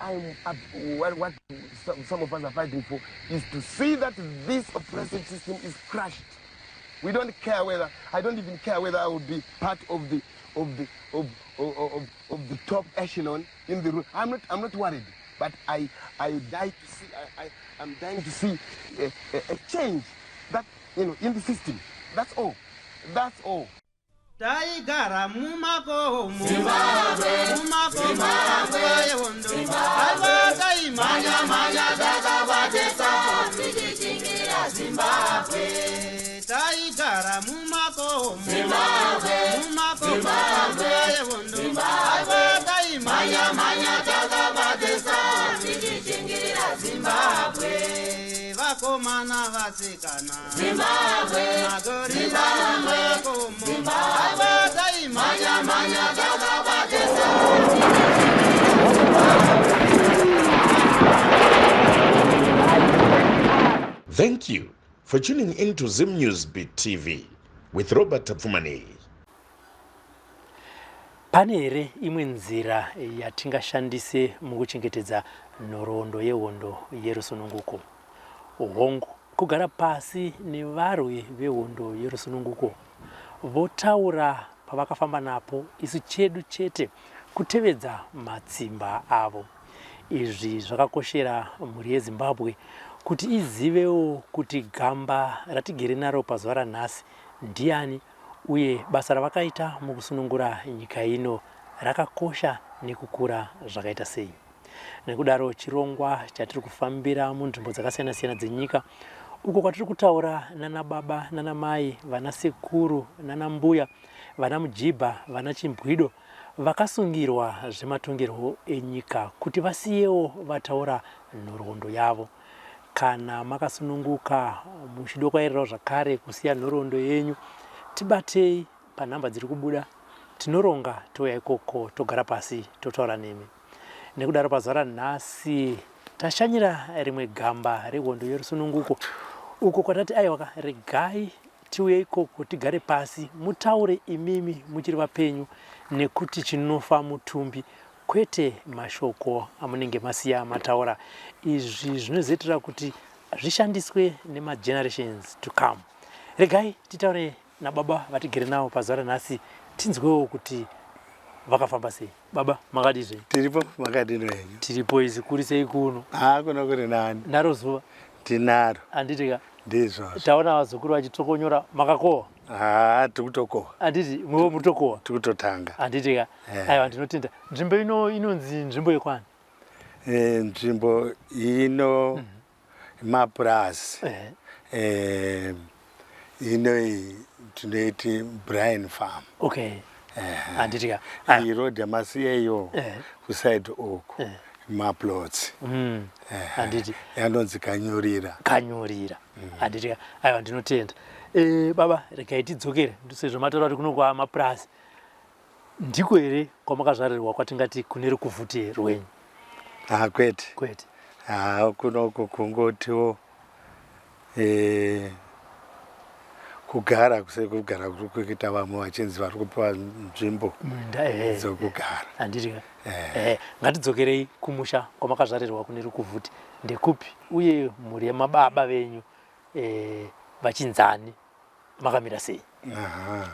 I'm up, what some of us are fighting for is to see that this oppressive system is crushed. We don't care whether, I don't even care whether I will be part of the, of the, of, of, of, of the top echelon in the room. I'm not worried, but I die to see, I'm dying to see a change that, you know, in the system. That's all. That's all. Taigara mumakomo, mumakomo nguva yehondo. Aiwa, taimhanya-mhanya takabatesa tichichingira Zimbabwe. Taigara mumakomo, mumakomo nguva yehondo. Aiwa, taimhanya-mhanya takabatesa tichichingira Zimbabwe. Vakomana, vasikana, Zimbabwe. Magorila mumakomo. Aiwa, taimhanya-mhanya takabatesa. Thank you for tuning in to Zim News Beat TV with Robert Tapfumani. Pane here imwe nzira yatingashandise mukuchengetedza nhoroondo yehondo yerusununguko? Hongu, kugara pasi nevarwi vehondo yerusununguko votaura pavakafamba napo, isu chedu chete kutevedza matsimba avo. Izvi zvakakoshera mhuri yeZimbabwe kuti izivewo kuti gamba ratigere naro pazuva ranhasi ndiani uye basa ravakaita mukusunungura nyika ino rakakosha nekukura zvakaita sei. Nekudaro chirongwa chatiri kufambira munzvimbo dzakasiyana-siyana dzenyika uko kwatiri kutaura nana baba nana mai, vana sekuru nana mbuya, vana mujibha, vana chimbwido vakasungirwa zvematongerwo enyika kuti vasiyewo vataura nhoroondo yavo. Kana makasununguka muchidokwairirawo zvakare kusiya nhoroondo yenyu, tibatei panhamba dziri kubuda, tinoronga touya ikoko togara pasi totaura nemi. Nekudaro pazuva ranhasi tashanyira rimwe gamba rehondo yerusununguko uko kwatati aiwaka, regai tiuye ikoko tigare pasi mutaure imimi muchiri vapenyu, nekuti chinofa mutumbi kwete mashoko amunenge masiya mataura. Izvi zvinozoitira kuti zvishandiswe nemagenerations to come. Regai titaure nababa vatigere navo pazuva ranhasi, tinzwewo kuti vakafamba sei. Baba, makadii zvenyu? Tiripo, makadini wenyu? Tiripo izi. Kuri sei kuno? Haa, kuno kuri nani. Naro zuva. Tinaro. Handiti ka? Ndizvozvo. Taona vazukuru vachitsokonyora, makakohwa? Haa, tiri kutokohwa. Handiti mwewo muri kutokohwa? Tiri kutotanga. Handiti ka? Aiwa, ndinotenda. Nzvimbo ino inonzi nzvimbo yekwani? Nzvimbo ino mapurazi. Ino iyi tinoiti Brian Farm. Okay, handiti ka? Iyi road yamasiya iyo kuside uku maplots. Handiti. Yanonzi Kanyurira. Kanyurira, handiti ka? Aiwa, ndinotenda. Baba, regai tidzokere sezvo mataura kuti kuno kwamapurazi. Ndiko here kwamakazvarirwa kwatingati kune rukuvhute rwenyu? Ha, kwete. Kwete. Ha, kunoku kungotiwo kugara sekugara kuri kuita vamwe vachinzi vari kupiwa nzvimbo minda dzokugara. Handiti ka? Ngatidzokerei kumusha kwamakazvarirwa kune rukuvhute. Ndekupi uye mhuri yemababa venyu vachinzani, makamira sei? Aha.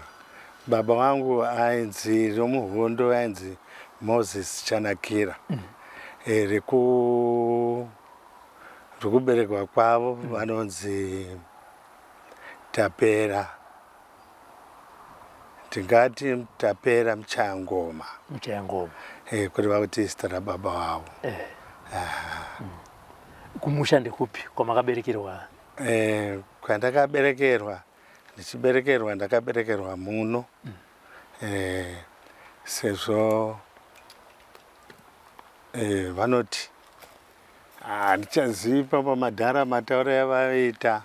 Baba vangu ainzi romuhondo ainzi Moses Chanakira. Rekuberekwa kwavo vanonzi Tapera. Ndingati Tapera Muchayangoma. Muchayangoma. Kureva kuti izita rababa vavo. Aha. Kumusha ndekupi kwamakaberekerwa? Kwandakaberekerwa, ndichiberekerwa ndakaberekerwa muno. Sezvo vanoti handichazivi pamadhara matauro yavaita.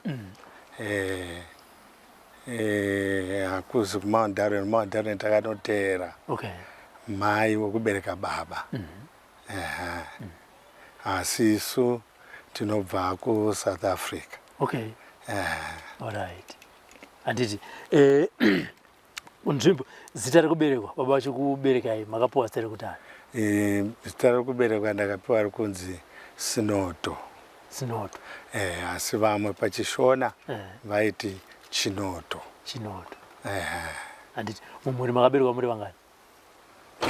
Hakuzi kuMount Darwin. Mount Darwin takanoteera mai wekubereka baba. Ehe. Asi isu tinobva kuSouth Africa. Okay. Alright. Handiti nzvimbo, zita rekuberekwa, baba vachikuberekai makapuwa zita rekutani? Eh, zita rokuberekwa ndakapiwa rikunzi Sinoto. Sinoto. Eh, asi vamwe pachishona eh. vaiti Chinoto. Chinoto. Eh. Handiti mumhuri makaberekwa muri vangani?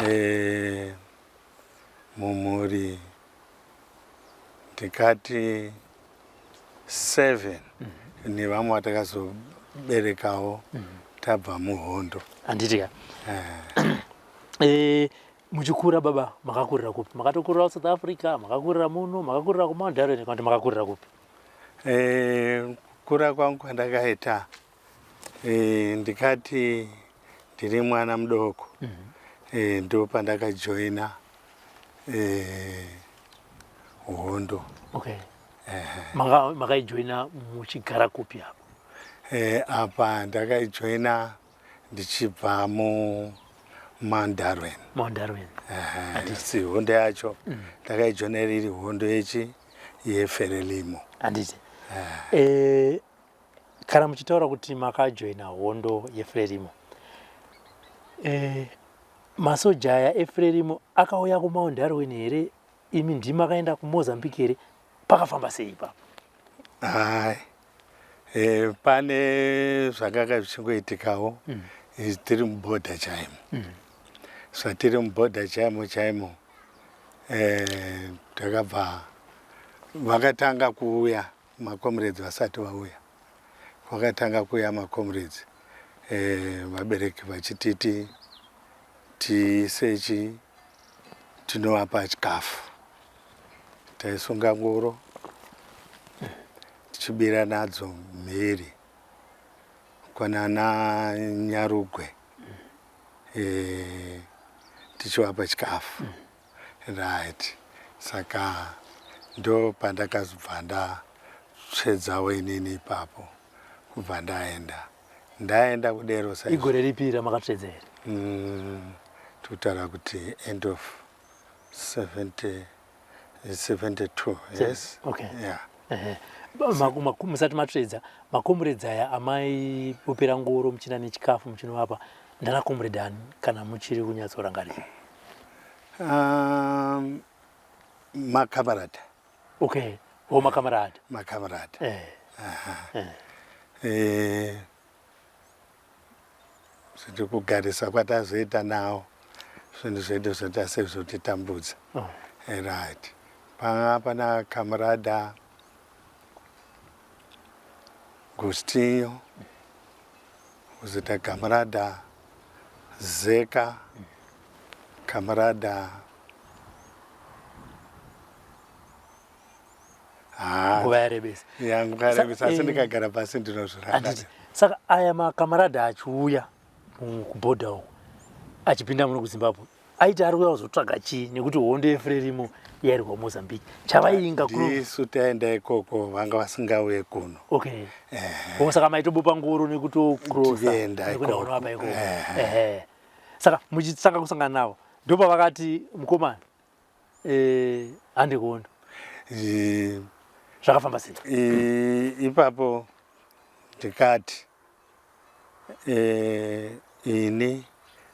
Eh, mumhuri ndikati 7 mm -hmm. nevamwe vatakazoberekawo mm -hmm. tabva muhondo. Handiti ka? Eh. Eh, muchikura baba makakurira kupi? Makatokurira kuSouth Africa, makakurira muno, makakurira kuMount Darwin kana kuti makakurira kupi? Eh, kukura kwangu kwandakaita eh, ndikati ndiri mwana mudoko mm -hmm. eh, ndo pandakajoina eh, hondo. Okay. Eh. Makaijoina muchigara kupi apa? Eh, apa ndakaijoina ndichibva mu Mount Darwin. Mount Darwin. Handiti hondo yacho mm. ndakaijoina iri hondo yechi yeFerelimo. Handiti. Eh, kana muchitaura kuti makajoina hondo yeFrelimo eh, masoja aya eFrelimo akauya kuMount Darwin here? Imi ndimi makaenda kuMozambique here? Pakafamba sei ipapo? Hai. E, pane zvakanga zvichingoitikawo mm. tiri mubhodha chaimo mm. zvatiri mubhodha chaimo chaimo e, takabva vakatanga kuuya makomrades vasati vauya vakatanga kuuya makomrades e, vabereki vachititi tisechi tinovapa chikafu Taisunga ngoro tichibira nadzo mhiri kwanana Nyarugwe e, tichivapa chikafu right saka ndo pandakazobva ndatsvedzawo inini ipapo kubva ndaenda ndaenda kudero igore ripi ramakatsvedza here mm, tikutaura kuti end of 70, 72 yes okay. yeah. Musati matsvedza makomuredzi aya amai bopera ngoro muchina nechikafu muchinovapa ndana comrade ani kana muchiri kunyatsorangarira? Um, makamarada. Okay, o makamarada. Makamarada. Eh. Aha. Eh. Eh. Zviri kugarisa kwatazoita nawo zvinhu zvedu zvoita sezvotitambudza. Oh. Eh, right. Panga pana kamarada Gustinho, kuzoita kamarada Zeka, kamarada nguva yarebesa ya nguva yarebesa asi eh, ndikagara pasi ndinozviranga saka aya makamaradha achiuya kubhodha uku achipinda muno kuzimbabwe aiti ari kuya kuzotsvaga chii nekuti hondo yefrerimo yairwa mozambique chavainga isu taenda ikoko vanga vasingauye kuno okay eh. saka maitobopa ngoro nekutokrosa nekuenda kunovapa ikoko eh. saka muchitanga kusangana navo ndopavakati mukomana Eh, hande kuhondo eh, zvakafamba sei eh, ipapo ndikati ini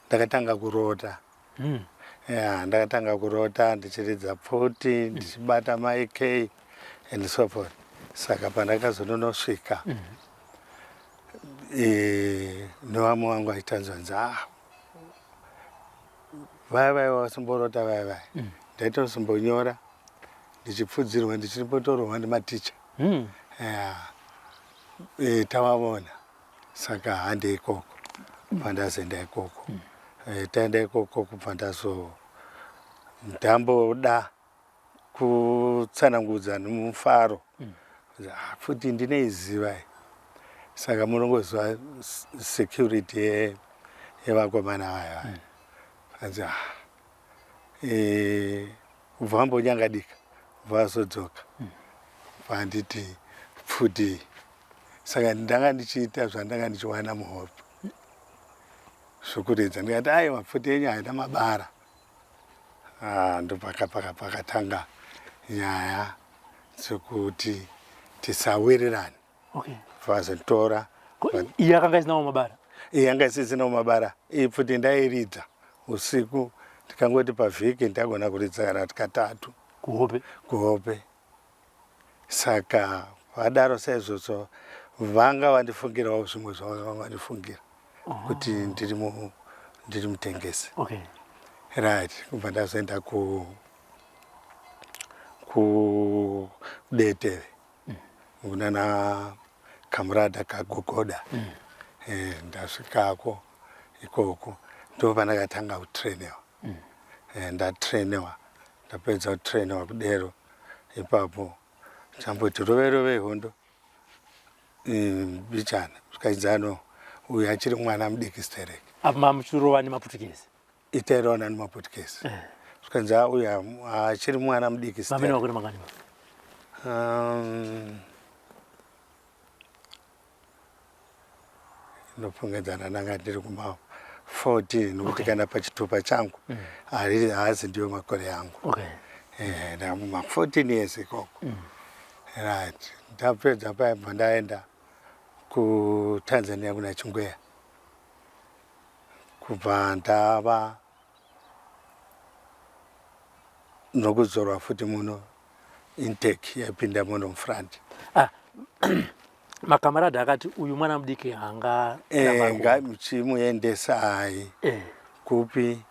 ndakatanga kurota mm. ya ndakatanga kurota ndichiridza pfuti mm. ndichibata mm. maik and so forth saka pandakazononosvika mm. e, nevamwe vangu vachitanzwanzi ah, vaya vaya vasimborota vaya vaya mm. ndaitosimbonyora ndichipfudzirwa ndichimbotorohwa nematicha mm. yeah. e, tavavona saka hande ikoko kubva ndazoenda ikoko mm. e, taenda ikoko kubva ndazo ndamboda kutsanangudza nemufaro mm. Ah, futi ndineiziva saka munongoziva security yevakomana vaya vaya mm. anzi ah, e, kubva vambonyangadika kubva vazodzoka mm. vanditi pfuti saka ndanga ndichiita zvandanga ndichiwana muhope zvokuridza ndikati aiwa pfuti yenyu haina mabara Ah, ndopakapakatanga nyaya dzekuti tisawirirane okay. Vazotora iye akanga isinawo mabara iye anga isisinawo mabara iyi pfuti ndairidza usiku Ndikangoti pavhiki ndagona kuridza kana kuti katatu. Kuhope. Kuhope. Saka vadaro saizvozvo vanga vandifungirawo zvimwe zvavanga vandifungira kuti ndiri mu ndiri mutengesi. Okay. Right, kubva ndazoenda ku kudeteve kunana kamurada kagogoda mm. E, ndasvikako ikoko ndo pandakatanga kutrainiwa mm. E, ndatrainiwa ndapedza kutrainiwa kudero ipapo chamboti rove rove hondo mbichana mm, zvikainzano uyu achiri mwana mudiki stereki apa mamuchirova nemaputukezi Itairona nemaputukezi eh. Zvikanzi ah, uyu achiri mwana mudiki mamene makore mangani Ndopfungedzana ndanga ndiri kuma 14 nokuti okay. Kana pachitupa changu mm. Haazi ndiyo makore angu okay. Eh, ndamuma 14 years ikoko mm. Right, ndapedza paibva ndaenda kuTanzania kuna Chingweya Kubva ndava nokudzorwa futi muno intake yapinda muno mufront. Ah, makamaradi akati uyu mwana mudiki anga eh, chimuendesai eh. Kupi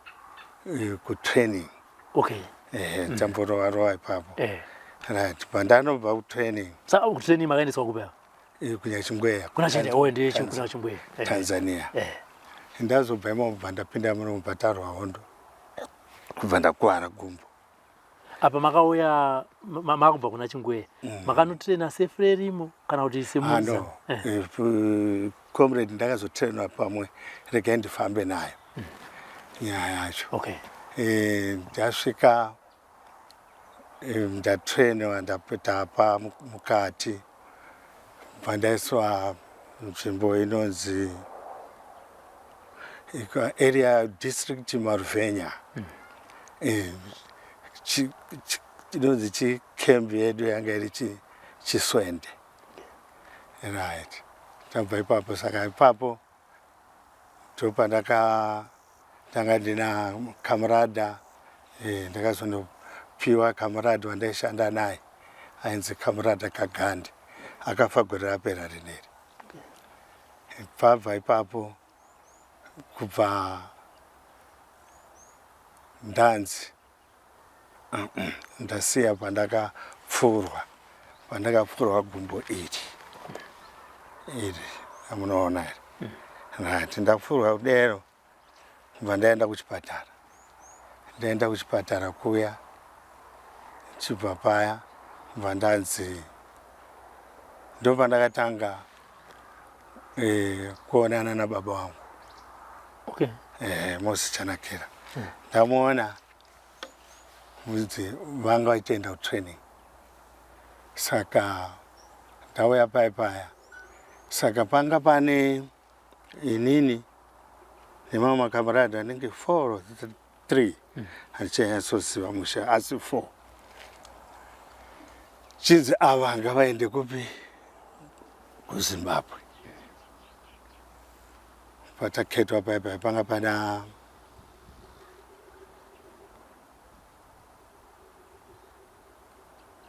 eh, kutraining okay. Eh, mm. Tamborova rova ipapo eh. Right, pandanobva kutraining. Saka kutraining makaendeswa kupi? Eh, kunyachingweya kuna chingweya oh ndiye kuna chingweya eh. Tanzania eh. Ndazobva imomo bva ndapinda muno mubhatarwa hondo kubva ndakuwara gumbo. Apa makauya makubva kuna chingweya mm. Makanotrena sefrerimo kana kuti semuza? Ah, no. Eh. Comrade ndakazotrenwa pamwe regai ndifambe nayo mm. Nyaya yacho okay. Eh, ndasvika Ndatrainwa ndapa mukati bva ndaiswa nzvimbo inonzi area district Maruvhenya mm. Inonzi chicamp yedu yanga iri chiswende right tabva ipapo saka ipapo Ndopandakatanga ndina kamurada eh, ndakazonopiwa kamurada wandaishanda naye ainzi kamurada Kagandi akafa gore rapera rineri. Pabva ipapo kubva ndanzi ndasiya pandakapfurwa pandakapfurwa gumbo iri iri amunoona iri right ndapfurwa kudero kubva ndaenda kuchipatara ndaenda kuchipatara kuya chibva paya kubva ndanzi ndopandakatanga eh, kuonana nababa wangu okay. Eh, Moses Chanakira ndamuona kuti vanga vachitoenda kutraining saka ndauya paya paya saka panga pane inini nemamwe makamaradi anenge four or three handichanyatsoziva musha asi four chinzi ava ngavaende kupi kuZimbabwe pataketwa paya paya panga pana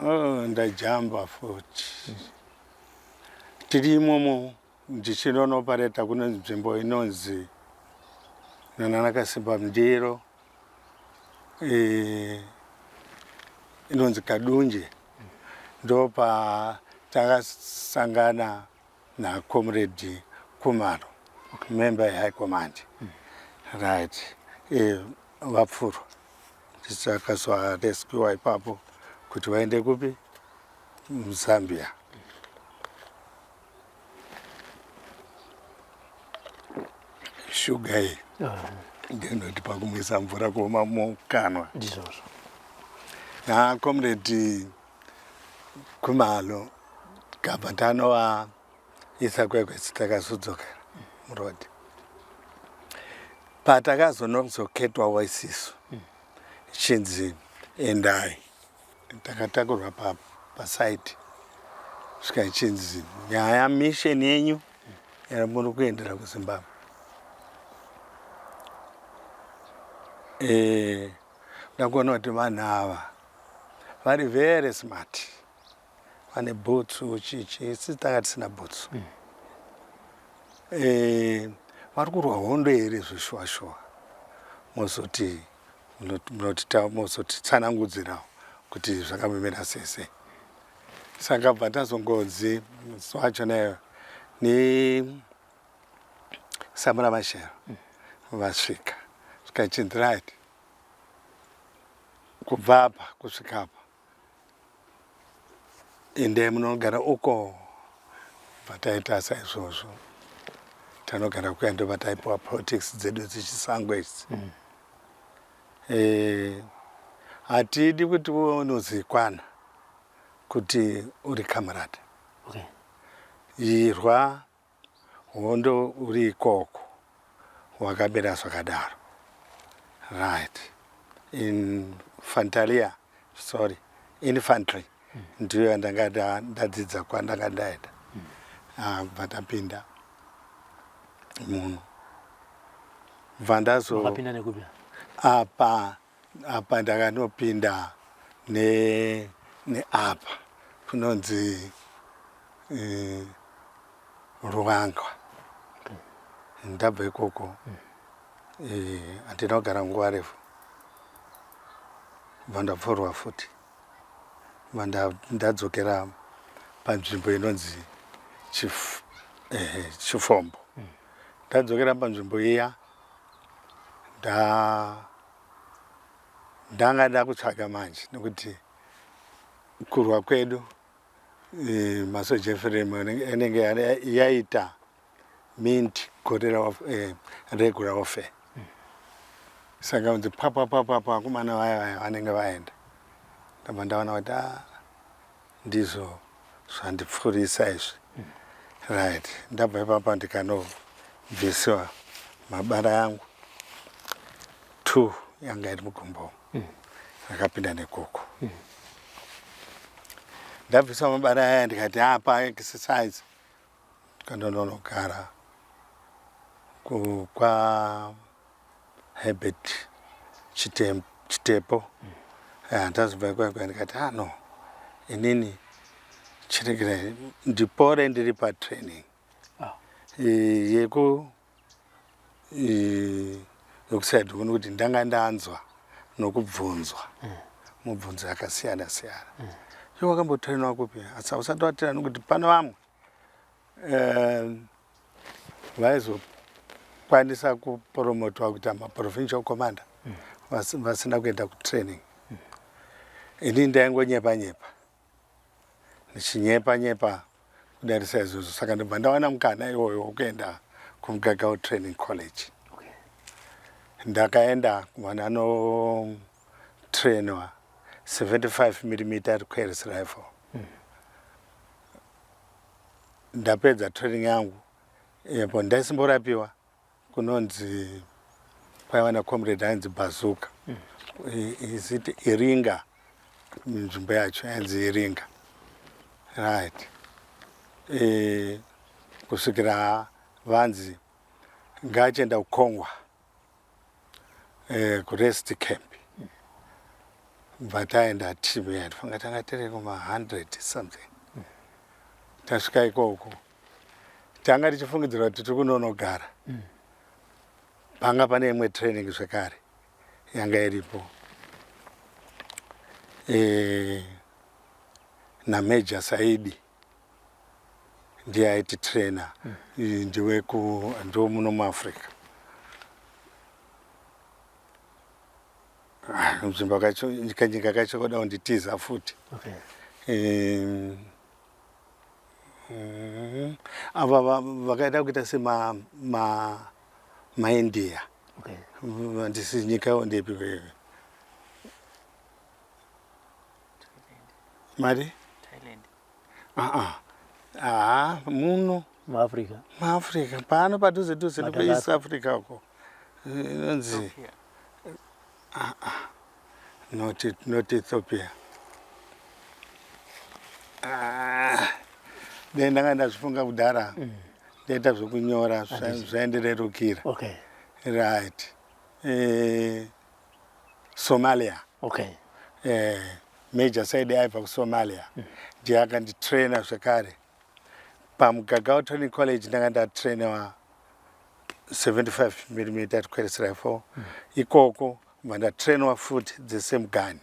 Oh, ndajamba futi tiri imomo ndichinonopareta kune nzvimbo inonzi nananakasimba mndiro e, inonzi Kadunje ndopa takasangana naComrade Kumalo okay. Member yehigh command mm. Right e, vapfurwa takazoarescuwa ipapo kuti vaende kupi muZambia shuga iyi ndinoti pakumwisa mvura kuoma mukanwa ndizvozvo ha comrade Kumalo gabva tanova isa kwekwesi takazodzokera muroad patakazonozoketwawo isisu chinzi endai takatakurwa pasaidi svika ichinzi nyaya mission yenyu yamuri kuendera kuZimbabwe. Eh, ndakuona kuti vanhu ava vari very smart, vane bhutsu chichi, isi tanga tisina bhutsu. Eh, vari kurwa hondo here zveshuwa shuwa? Mozoti munotitsanangudzirawo kuti zvakamemera sei sei. Saka bva tazongonzi musi wacho nayo ni Samura Mashero vasvika, zvikachinzi right, kubva apa kusvika apa ende munogara uko. Bva taita saizvozvo, tanogara kuya, ndobva taipiwa politics dzedu dzichisango idzi. Eh, hatidi kuti unozikwana kuti uri comrade. Irwa hondo uri ikoko wakamira zvakadaro. Right, infantaria, sorry, infantry ndiyo yandanga ndadzidza kwandanga ndaenda. Ah, bva ndapinda muno, bva ndazo Wakapinda nekupi? Apa ndakanopinda neapa kunonzi Ruwangwa. Ndabva ikoko, handina kugara nguva refu, bva ndapfurwa futi, bva ndadzokera panzvimbo inonzi Chifombo. Ndadzokera panzvimbo iya, ndanga ndakutsvaga manje, nekuti kurwa kwedu masoja eFrame anenge yaita mint guerrilla regular warfare. Saka kunzi papapapapa vakomana vaya vaya vanenge vaenda, ndabva ndaona kuti a ndizvo zvandipfurisa izvi. Right, ndabva ipapa ndikanobvisiwa mabara yangu two yanga iri mugombo rakapinda nekoko. Ndabviswa mabara aya, ndikati apa exercise, ndikandononogara kwa Herbert Chitepo. Ndazobva ikoko ndikati, ah no, inini chiregerai ndipore ndiri patraining yeku yokusaidi kuno, kuti ndanga ndanzwa nokubvunzwa mubvunzo yakasiyana siyana. Iwe wakambotrainwa kupi? Asi hausati watraina, nokuti pano vamwe vaizokwanisa kupromotwa kuita maprovincial commander vasina kuenda kutraining. Ini ndaingonyepa nyepa, ndichinyepa nyepa kudarisa izvozvo. Saka ndobva ndawana mukana iwoyo wekuenda kuMgagao Training College. Ndakaenda kumwana anotrainwa 75 mm Queris rifle. Ndapedza training yangu epo, ndaisimborapiwa kunonzi kwaiva nacomrade ainzi Bazuka. Is it Iringa? Nzvimbo yacho yainzi Iringa. Right, kusvikira vanzi ngaachienda kuKongwa, kurest camp. Bva taenda team yedu, fanga tanga tiri kuma 100 something. Tasvika ikoko, tanga tichifungidzira kuti tiri kunonogara. Panga pane imwe training zvekare yanga iripo naMajor Saidi, ndiye aiti trainer. Ndiwe ku ndo muno muAfrica. Ah, nzvimbo kacho, kanyika kacho koda kunditiza futi. Ava vakaita kuita sema maIndia. Handisi nyika yawo ndepi wewe mari? Aa, aa, muno MuAfrica? MuAfrica pano padhuze dhuze Madagascar. nepaEast Africa uko, inonzi not Ethiopia. Ah, dai ndanga ndazvifunga kudhara, ndaita zvekunyora, zvaendererukira. Right. Somalia. Okay. Eh, Major Saidi aibva kuSomalia ndiye akanditraina zvekare paMugagao Training College. Ndanga ndatrainewa 75 mm Queris rifle ikoko, bva ndatrainwa futi the same gun.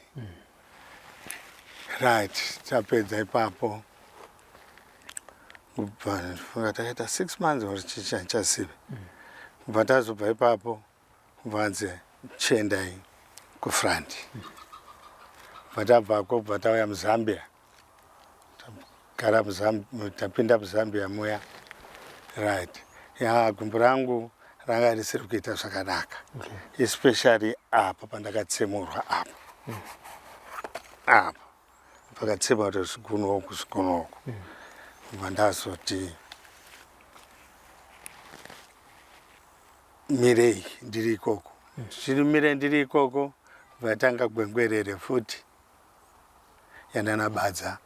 Right, tapedza ipapo, kubva funga takaita 6 months or chichi, handichazivi. Kubva tazobva ipapo, vanzi chiendai kufront. Bva tabvako, bva tauya muZambia, tagara, tapinda muZambia muya. Right, ya, gumbo rangu ranga risiri kuita zvakanaka, especially apa pandakatsemurwa apa. Apa pakatsemwa kuti zvigunwe zvigunwe uku. Bva ndazoti mirei ndiri ikoko, ndichiri mire ndiri ikoko, vatanga gwengwerere futi yandanabadza,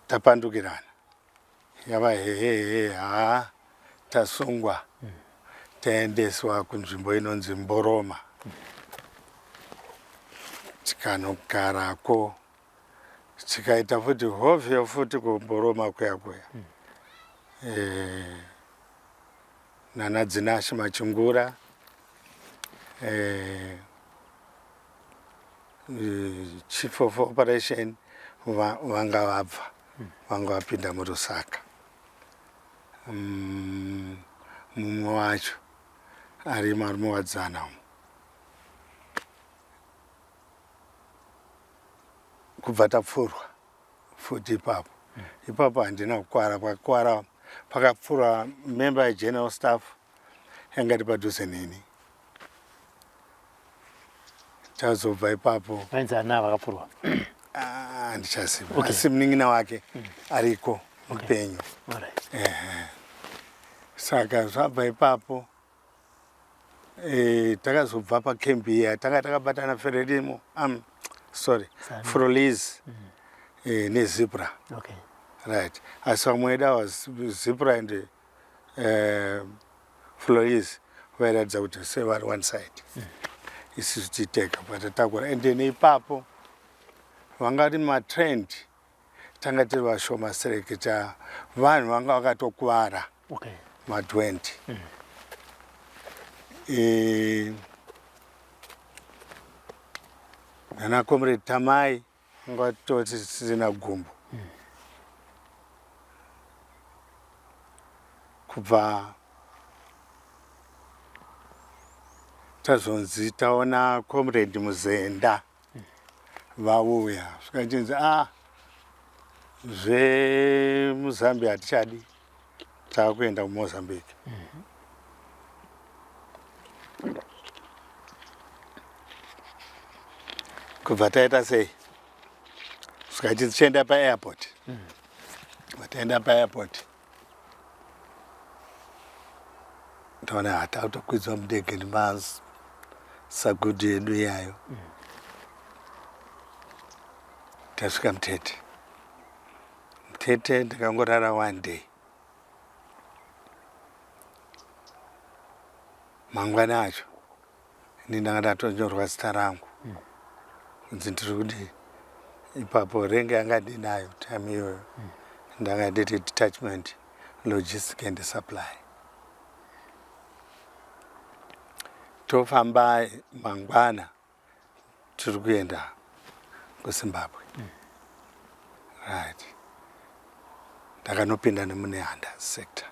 tapandukirana, yava hehehe, haa, tasungwa, taendeswa kunzvimbo inonzi Mboroma, tikanogarako, tikaita futi hovyo futi kuMboroma kuya kuya. Nana Dzinashe Machingura, chief of operation, vanga vabva, vanga vapinda muRusaka. Mumwe wacho ari Muwadzana umu. Kubva tapfurwa futi ipapo. Ipapo handina kukwara, pakwara pakapfurwa member yegeneral staff yanga iri padhuze neni. Tazobva ipapo. Vainzi ana vakapfurwa? Ah, handichaziva. Asi munin'ina wake ariko mupenyu. Alright. Saka zvabva ipapo, takazobva pakembi iya, tanga takabatana Frelimo, sorry, Zanu. Froliz neZipra. Right, asi vamwe vedu ava, Zipra and Floriz, vairatidza kuti sevari one side, isusu titega patatakura. And then ipapo vanga vari matrend, tanga tiri vashoma sereketa, vanhu vanga vakatokuvara ma20. Nana Comrade Tamai vanga vatoti tisina gumbo. Kubva tazonzi taona Comrade Muzenda vauya, zvikachinzi a zvemuZambia hatichadi, taakuenda kuMozambique. Kubva taita sei, zvikachinzi chienda paairport. Vataenda paairport, taona hatautokwidza mundege nemasagudu edu iyayo. Tasvika Mutete. Mutete ndakangorara one day. Mangwana acho ini ndanga ndatonyorwa zita rangu kunzi ndiri kudi ipapo. Rank yanga ndinayo time iyoyo, ndanga ndiri detachment logistic and supply. Tofamba mangwana, tiri kuenda kuZimbabwe. Right, ndakanopinda nemuNehanda sector,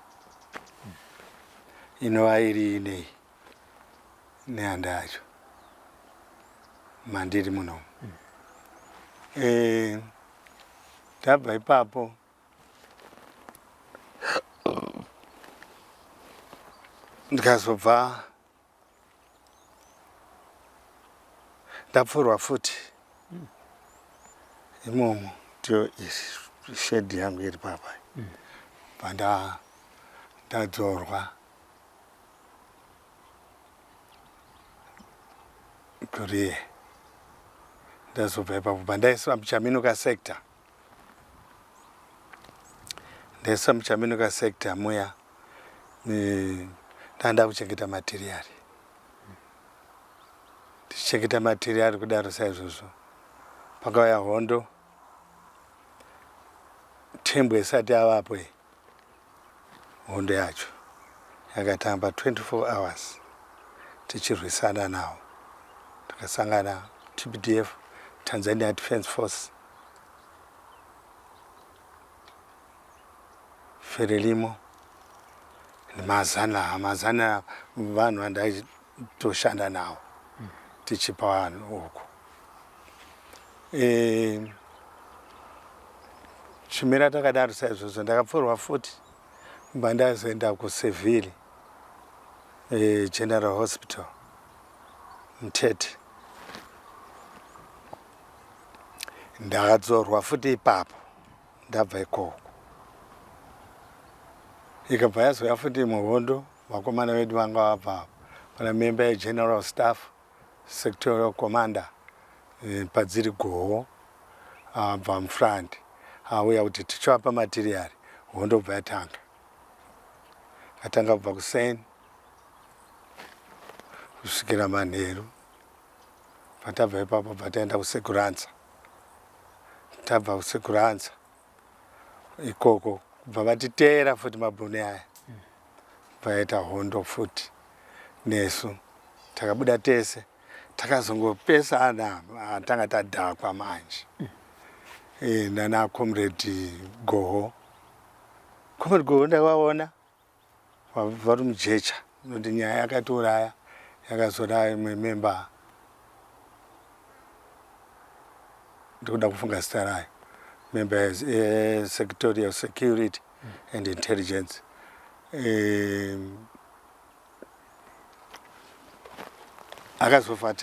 inova iri inei Nehanda yacho mandiri munomu. Tabva ipapo, ndikazobva ndapfurwa futi imomo. Ndiyo shedhi yangu iri papa, bva ndadzorwa kuriye. Ndazobva ipapo, bva ndaiswa muChaminuka sector. Ndaiswa muChaminuka sector muya, ndanda kuchengeta material. Tichichengeta material kudaro saizvozvo. Pakauya hondo Tembwe isati yavapo iyi hondo yacho yakatamba 24 hours tichirwisana nawo. Takasangana TPDF, Tanzania Defence Force, Frelimo nemazana mazana vanhu vandaitoshanda nawo tichipa vanhu uku. E, chimira takadaro saizvozvo ndakapfurwa futi kubva ndazoenda kuSeville e, General Hospital mutete ndakadzorwa futi ipapo ndabva ikoko ikabva yazouya futi imwe hondo vakomana vedu vanga vabva pana member yegeneral staff sectorial commander eh, padziri goho abva mufront auya kuti tichivapa material hondo bva yatanga atanga kubva kuseni kusvikira manheru patabva ipapo bva taenda kuseguranza tabva kuseguranza ikoko kubva vatiteera futi mabhunu aya vaita hondo futi nesu takabuda tese takazongopesana tanga tadhakwa manje e, nana comrade goho comrade goho ndakavaona vari mujecha noti nyaya yakatiuraya yakazoda imwe member ndikuda kufunga zita rayo member yesectorial security and intelligence um, akazofa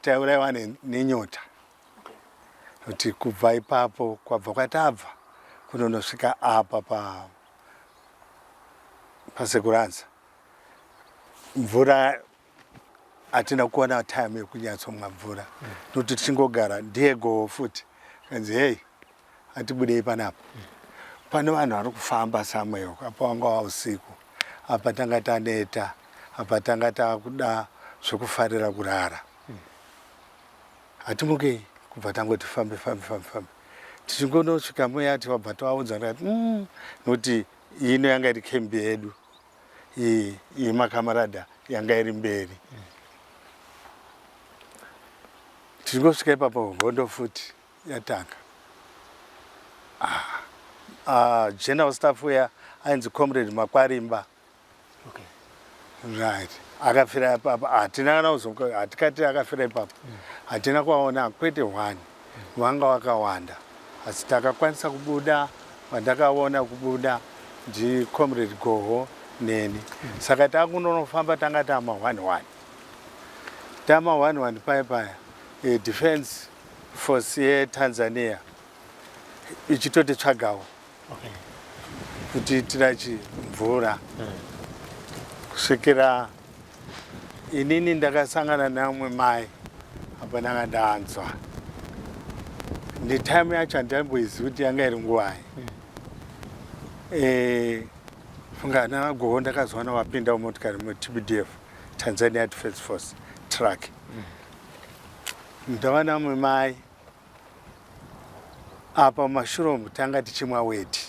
taiuraiwa nenyota kuti kubva ipapo kwabva kwatabva kunonosvika apa pa pasekuranza mvura hatina kuwana time yekunyatsomwa mvura nokuti tichingogara ndiye goho futi kanzi hei atibudei panapa pane vanhu vari kufamba somewhere apa wanga wausiku apa tanga taneta apa tanga takuda zvekufarira kurara hatimukei kubva tangoti fambe fambe fambe fambe tichingonosvika muya tivabva tavaudza ndikati mm, nokuti ino yanga iri kembi yedu iyi yemakamarada yanga iri mberi tichingosvika ipapo hondo futi yatanga ah, ah, general staff uya ainzi comrade makwarimba okay. Right akafira ipapo hatina kana kuzo hatikati akafira ipapo hatina kuvaona kwete one vanga vakawanda asi takakwanisa kubuda vandakaona kubuda ndicomrade goho neni saka takunonofamba tanga tama one one tama one one paya paya e, defense force yetanzania ichitotitsvagawo okay. kutiitira chi mvura kusvikira inini ndakasangana neamwe mai apa ndanga ndanzwa ndetime yacho handamboizivi kuti yanga iri nguvai Eh, funga nanagoho ndakazoona vapinda mumotikari mutbdf tanzania defense force truck ndava namwe mai apa mumashure umu tanga tichimwa weti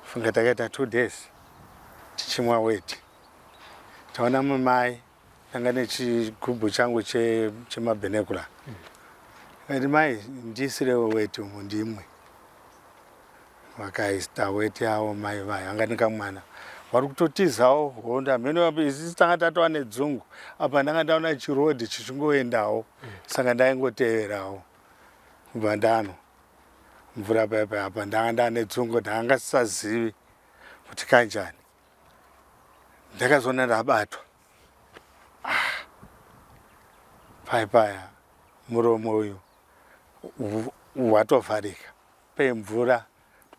funga takaita two days tichimwa weti taona mumai tanga nechigubhu changu chemabhenekula kati mai ndiisirewo weti umu ndimwe vakaista weti yavo mai vayo anga nekamwana vari kutotizawo hondo hameno isi tanga tatova nedzungu apa ndanga ndaona chirodhi chichingoendawo saka ndaingoteverawo kubva ndano mvura paya paya apa ndanga ndane dzungu ndanga sisazivi kuti kanjani ndakazoona ndabatwa ah, paya paya muromo uyu watovharika pemvura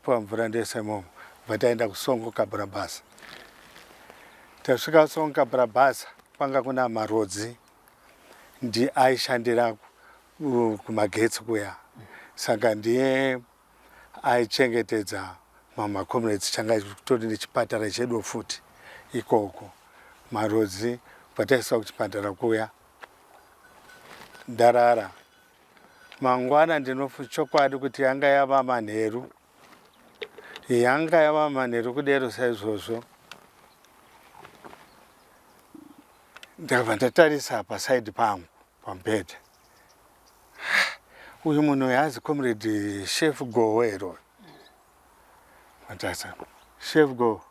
topiwa mvura ndese imomo bva taenda kusongo kabrabasa tasvika kusongo kabrabasa kwanga kuna marodzi ndi aishandira kumagetsi kuya saka ndiye aichengetedza mamacomrades changa tori nechipatara chedu futi ikoko marodzi bva taiswa kuchipatara kuya. Ndarara. Mangwana ndinofu chokwadi kuti yanga yava manheru. Yanga yava manheru kudero saizvozvo. Ndakabva ndatarisa pasaidi pangu pamubhedha. Uyu munhu uyu hazi comrade Chef Goho here uyu? Matarisa. Chef Goho.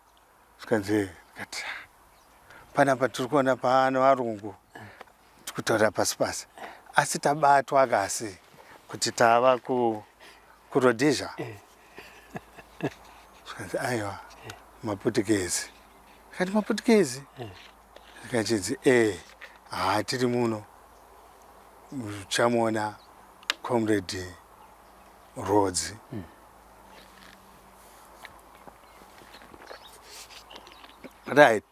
Zvikanzi ndikati panapa tiri kuona pano varungu tikutaura pasi pasi asi tabatwa kasi kuti tava kuRhodesia eh. Zvikanzi aiwa maputukezi. Ndikati maputukezi? Eh. Zvikachinzi eh haa tiri muno uchamuona comrade Rhodzi. Right.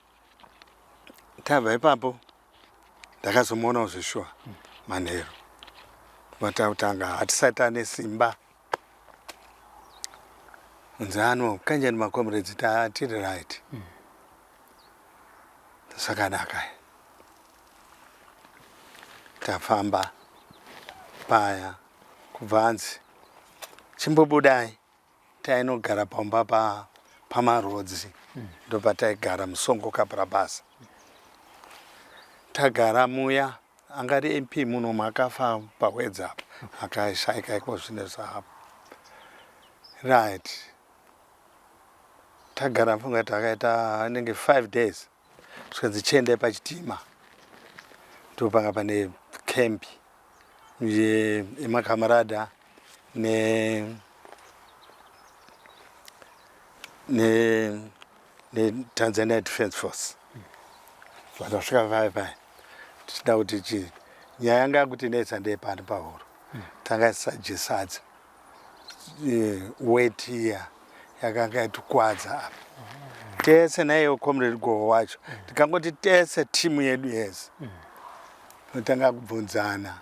Tabva ipapo ndakazomuonawo zveshuwa manheru. Matakutanga hatisati tane simba. Unzi ano kanjani macomrades tiri right. Zvakanaka. Tafamba paya kubva anzi chimbobudai tainogara pamba pa pamarodzi mm. ndopataigara musongo kabrabasa tagara muya angari mp muno makafa pahwedza apa akashaika iko zvino zvapo right tagara mfunga takaita anenge 5 days zvikanzi chiendai pachitima ndopanga pane camp yemakamarada ne ne neTanzania Defence Force vatasvika vaya paya tichida kuti chii nyaya yanga yakuti inetsa ndeyepano pahuro tanga tisadye sadza eh, wet iya yakanga yatikwadza apa tese naiye comrade goho wacho tikangoti tese timu yedu yese totanga kubvunzana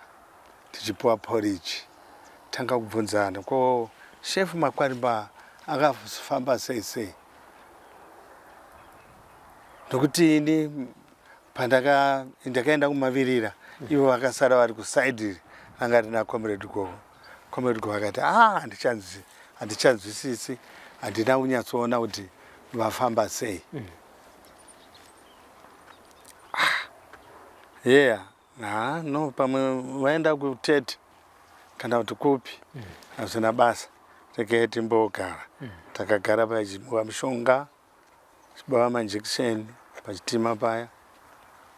tichipiwa porridge tanga kubvunzana ko shefu makwarimba akafamba sei sei nokuti ini pandaka ndakaenda kumavirira ivo vakasara vari kusaidi ranga rina comrade goho Comrade Goho akati ah handichanzwisisi handina kunyatsoona kuti vafamba sei mm. ah, yeah ha no pamwe vaenda kutete kana kuti kupi mm. hazvina basa regai timbogara mm. takagara pachimuka mushonga chibava majekiseni pachitima paya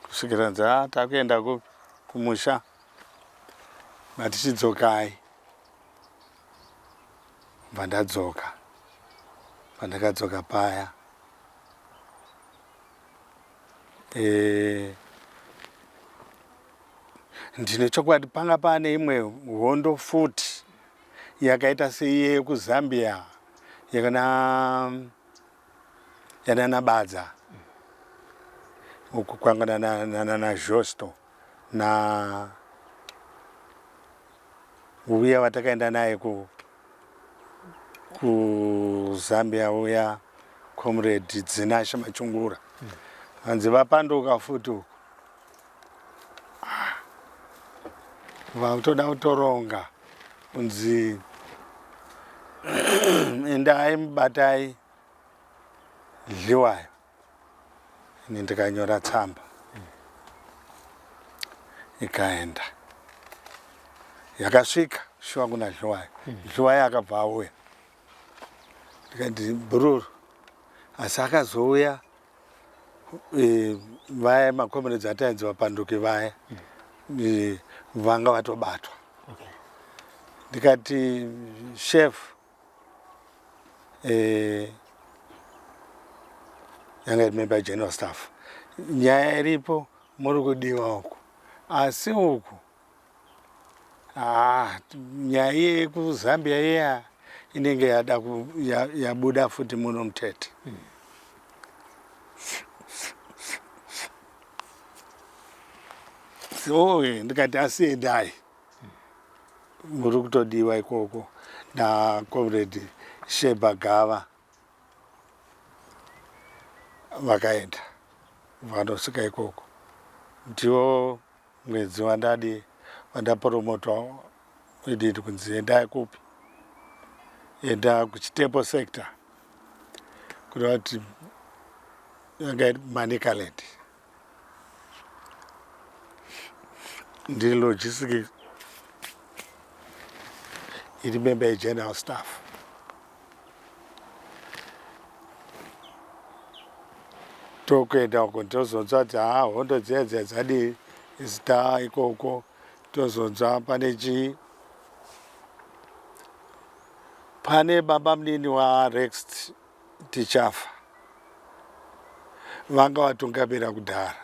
kusvikira nzi ah takuenda kupi kumusha matichidzokai bva ndadzoka pandakadzoka paya e, ndine chokwadi panga pane imwe hondo futi yakaita seiye yekuzambia yakana yanana badza uku kwanga nana josto na uya watakaenda naye ku kuzambia uya comrade dzinashe machungura hanzi vapanduka futi uku ah. vakutoda kutoronga kunzi endai mubatai dliwayo ini ndikanyora tsamba ikaenda yakasvika shuwa kuna dliwayo dliwayo akabva auya ndikati bhururu asi akazouya e, vaya makomeredzi atainzi vapanduki vaya e, vanga vatobatwa okay. Ndikati chef e, yanga iri member general staff nyaya iripo muri kudiwa uku asi uku Ah, nyaya iye yekuzambia iya inenge yada yabuda futi muno mutete mm. So ndikati asi endai muri kutodiwa ikoko nacomrade Sheba Gava vakaenda vanosvika ikoko ndiwo mwedzi wandadi Vandapromotwa ididi kunzi endai kupi? Enda kuChitepo sector. Kureva kuti yanga iri Manicaland. Ndiri logistic iri member yegeneral staff. Tokuenda uko ndozonzwa kuti haa hondo dziya dziya dzadii zita ikoko tozonzwa pane chii pane baba munini waRex Tichafa vanga vatungamira kudhara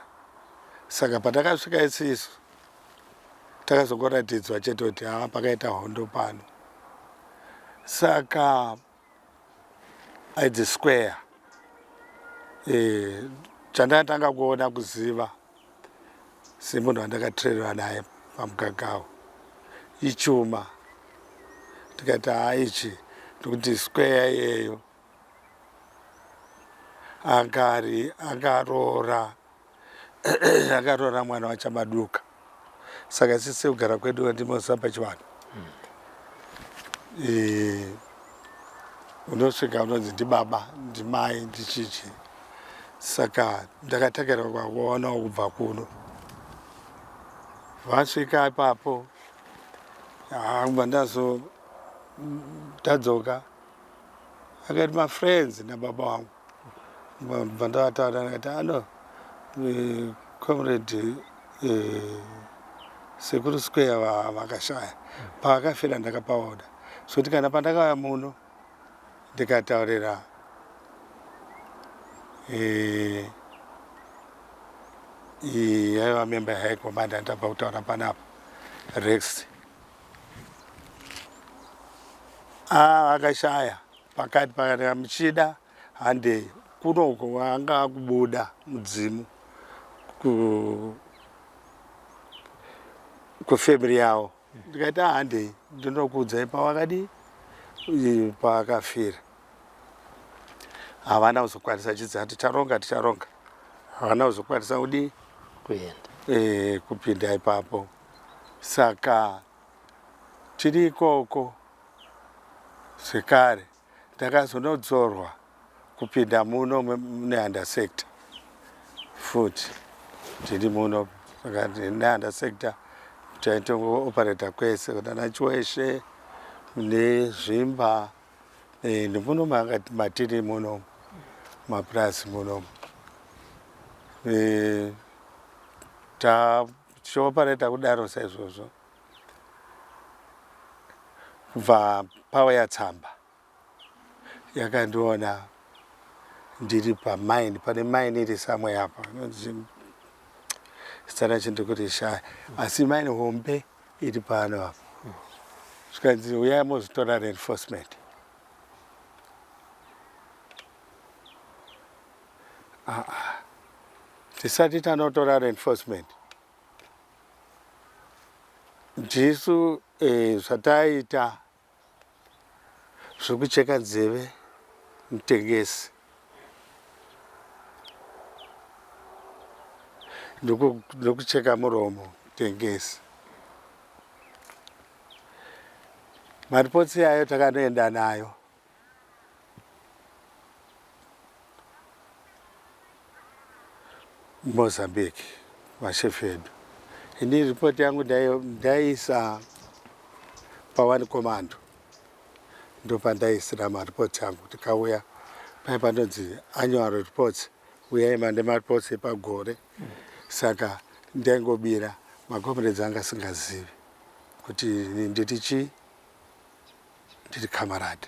saka patakasvika isisu takazongoratidzwa chete kuti haa pakaita hondo pano saka aidzi square e, chandakatanga kuona kuziva semunhu wandakatrainwa naye pamugagawo ichuma ndikati haa ichi ndikuti square iyeyo akari akaroora akaroora mwana waChamaduka saka isi sekugara kwedu ndimosamba chivanhu e, unosvika unonzi ndibaba ndimai ndichichi saka ndakatakira kwakuonawo kubva kuno vasvika ipapo kubva ndazo tadzoka akati mafriends nababa wangu bva ndavataura ndikati ano eh, comrade eh, sekuru square vakashaya pavakafira ndakapaoda sokuti kana pandakauya muno ndikataurira eh, yaiva member yehigh command andabva kutaura panapa rex ah, akashaya pakati pakati muchida handei kuno uko wanga akubuda mudzimu ku kufamily yavo ndikati ah, handei ndinokuudzai pawakadii pawakafira havana kuzokwanisa chidzi ticharonga ticharonga havana kuzokwanisa kudii kuenda e, kupinda ipapo saka tiri ikoko zvekare ndakazonodzorwa kupinda muno muNehanda sector futi ndiri muno saka Nehanda sector taitongooperata kwese kunana Chiweshe nezvimba eh, nemuno matiri muno mapurazi muno eh, tachioperata kudaro saizvozvo kubva pauya tsamba yakandiona ndiri pamine pane mine iri samwe apa zita racho ndikuti shaya asi mine hombe iri pano apa zvikanzi uyai mozotora reinforcement aa ah, ah. tisati tanotora reinforcement ndisu eh, zvataita zvekucheka nzeve mutengesi ndokucheka muromo mutengesi maripotsi ayo takanoenda nayo Mozambique mashefu edu ini ripoti yangu ndaiisa paone commando ndopandaisira maripoti angu tikauya pai panonzi annual reports uyai mande mareports epagore saka ndaingobira macomrades anga asingazivi kuti nditi chii ndiri kamarad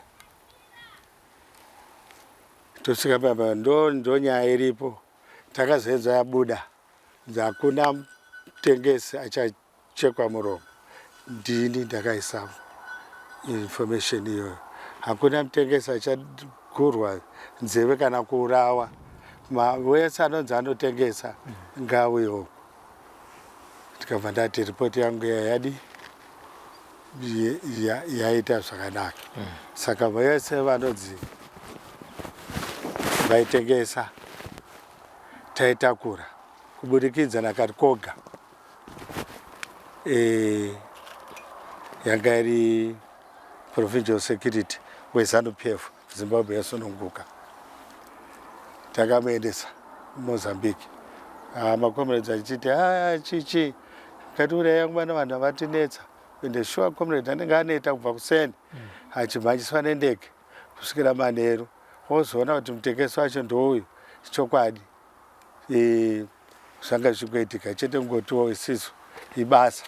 tosvika papa ndo ndo nyaya iripo takazoedza yabuda hakuna mutengesi achachekwa muromo ndini ndakaisa information iyoyo hakuna mutengesi achagurwa nzeve kana kuurawa wese anonzi anotengesa ngauye ndikabva ndati ripoti yangu yadi yaita zvakanaka mm. saka vese vanonzi vaitengesa taitakura kuburikidza nakarikoga e, yanga iri provincial security weZanu PF, Zimbabwe yasununguka. Takamuendesa Mozambique. Ah, macomrades achiti ah, chichi ngatiuraya kumana vanhu avatinetsa. Ende sure comrade anenge aneta kubva kuseni achimhanyiswa nendege kusvikira manheru, wozoona kuti mutekesi wacho ndouyu. Chokwadi e, zvanga zvichikuitika chete, kungotiwo isisu ibasa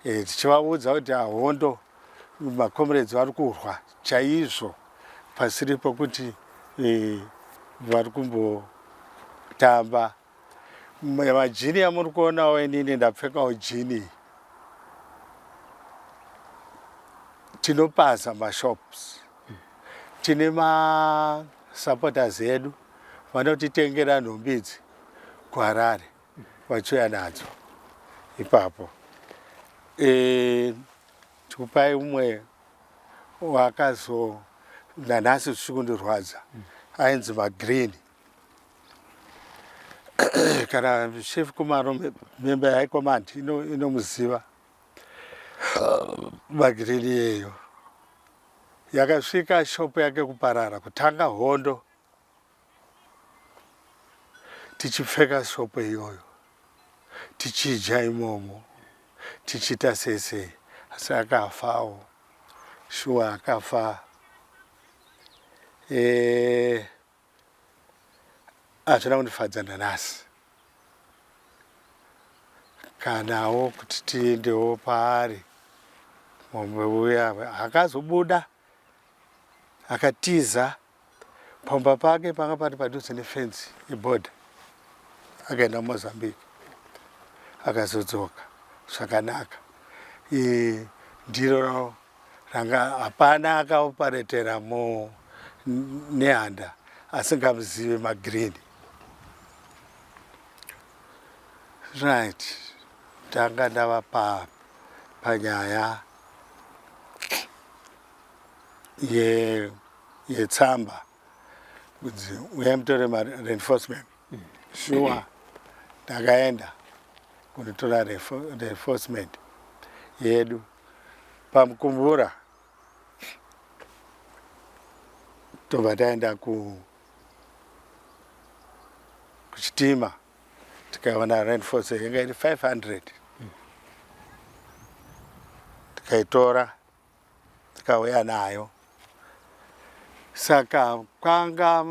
e, tichivaudza kuti ahondo macomrades vari kurwa chaizvo, pasiri pokuti e, vari kumbotamba. Majini amuri kuonawo, inini ndapfekawo jini. Tinopaza mashops, tine masupporters edu vanotitengera nhumbi idzi kuHarare, vachiuya nadzo ipapo. E, tikupai umwe wakazo nanhasi zvichiri kundirwadza, ainzi Magreen. Kana Chef Kumaro, member yehigh command, inomuziva Magreen iyeyo. Yakasvika shopu yake kuparara kutanga hondo, tichipfeka shopu iyoyo, tichidya imomo, tichiita sei sei, asi akafawo. Shuwa akafa. Hazvina kundifadza nanhasi kanawo kuti tiendewo paari. Mombe uya akazobuda akatiza pamba pake, panga pari padhuze nefenzi yebhodha, akaenda kuMozambique, akazodzoka zvakanaka. Ndiro ranga hapana akaoparetera mu Nehanda asingamuzive Magreen. Right, ndanga ndava pa panyaya yetsamba kunzi uyai mutore mareinforcement. Sure, ndakaenda kunotora reinforcement yedu paMukumbura, tobva taenda kuchitima, tikaona reinforcement yanga iri 500, tikaitora, tikauya nayo. Saka kwanga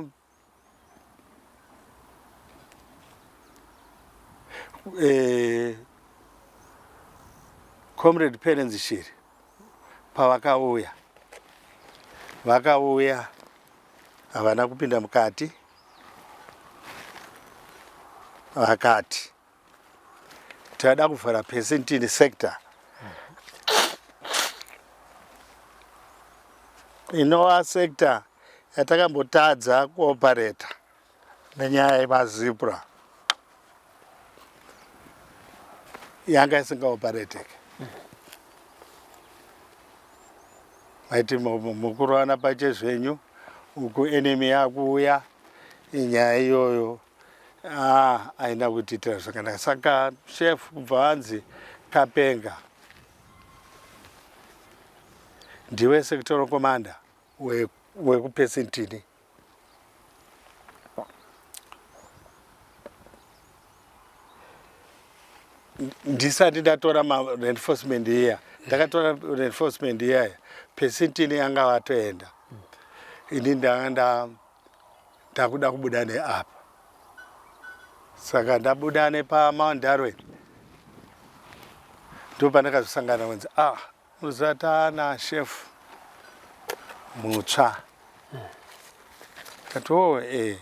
Comrade Perence Shiri pavakauya, vakauya havana kupinda mukati, vakati tada kuvhara Pesentini sector, inova sector yatakambotadza kuopareta nenyaya yemaZIPRA, yanga isingaopareteke. Maiti mukurovana pachezvenyu uku, enemy yakuuya. Inyaya iyoyo ah, haina kutiitira zvakanaka. Saka chef kubva anzi Kapenga, ndiwe sectoral commander wekuPesentini. Ndisati ndatora mareinforcement iya, ndakatora reinforcement iyaya, Pesentini yanga vatoenda. Ini ndanga ndakuda kubuda neapa, saka ndabuda nepaMount Darwin, ndo pandakazosangana kunzi, ah, uzatana chef mutsva. Kati o e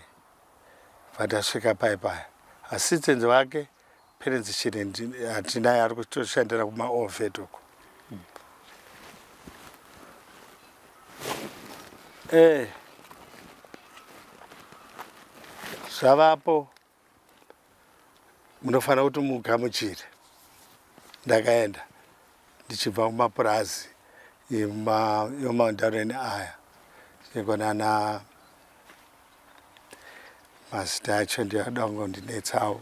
patasvika pai paya, assistant vake Perence Shiri hatinaye, ari kutoshandira kumaovet uko. Zvavapo munofanira kuti mugamuchire. Ndakaenda ndichibva kumapurazi eMount Darwin aya, chikonana mazita acho ndiada kungondinetsawo.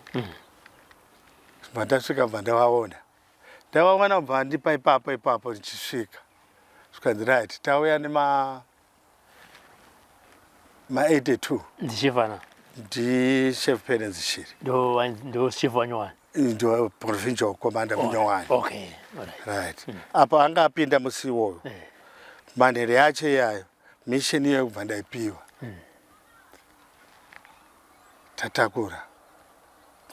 Bva ndasvika, bva ndavaona. Ndavawana kubva vandipa ipapo ipapo ndichisvika. Zvikanzi right, tauya nema ma 82. Ndichifana. Ndi Chef Perence Shiri. Ndo ndo chief wanyowani. Ndo provincial commander oh, munyowani. Okay. All right. Right. Mm. Apo anga apinda musi iwoyo. Eh. Manhere yacho iyayo mission iyoyo kubva ndaipiwa. Mm. Tatakura.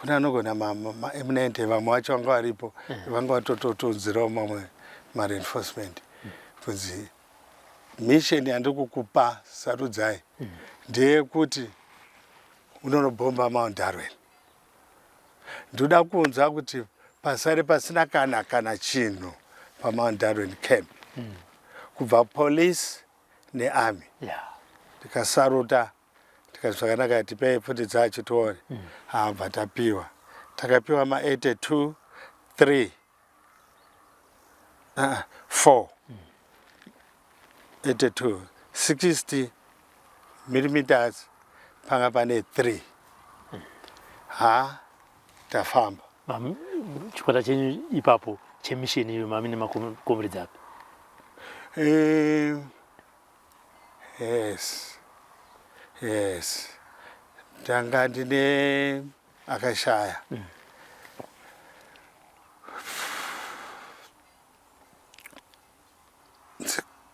Kune anogona maeminent vamwe vacho vanga varipo mm. vanga vatototonzirawo mamwe mareinforcement mm. kunzi mission yandiri kukupa sarudzai mm. ndeyekuti unonobhomba Mount Darwin. Ndoda kunzwa kuti pasare pasina kana kana chinhu paMount Darwin camp mm. kubva police nearmy yeah. Ndikasaruta ndikati zvakanaka tipei pfuti dzacho tione mm. Abva tapiwa takapiwa ma 82 3 4 82 60 millimeters panga pane 3 ha tafamba. Chikwata chenyu ipapo chemisheni iyo mami nemakomredzi api? Eh, yes yes ndanga ndine akashaya mm.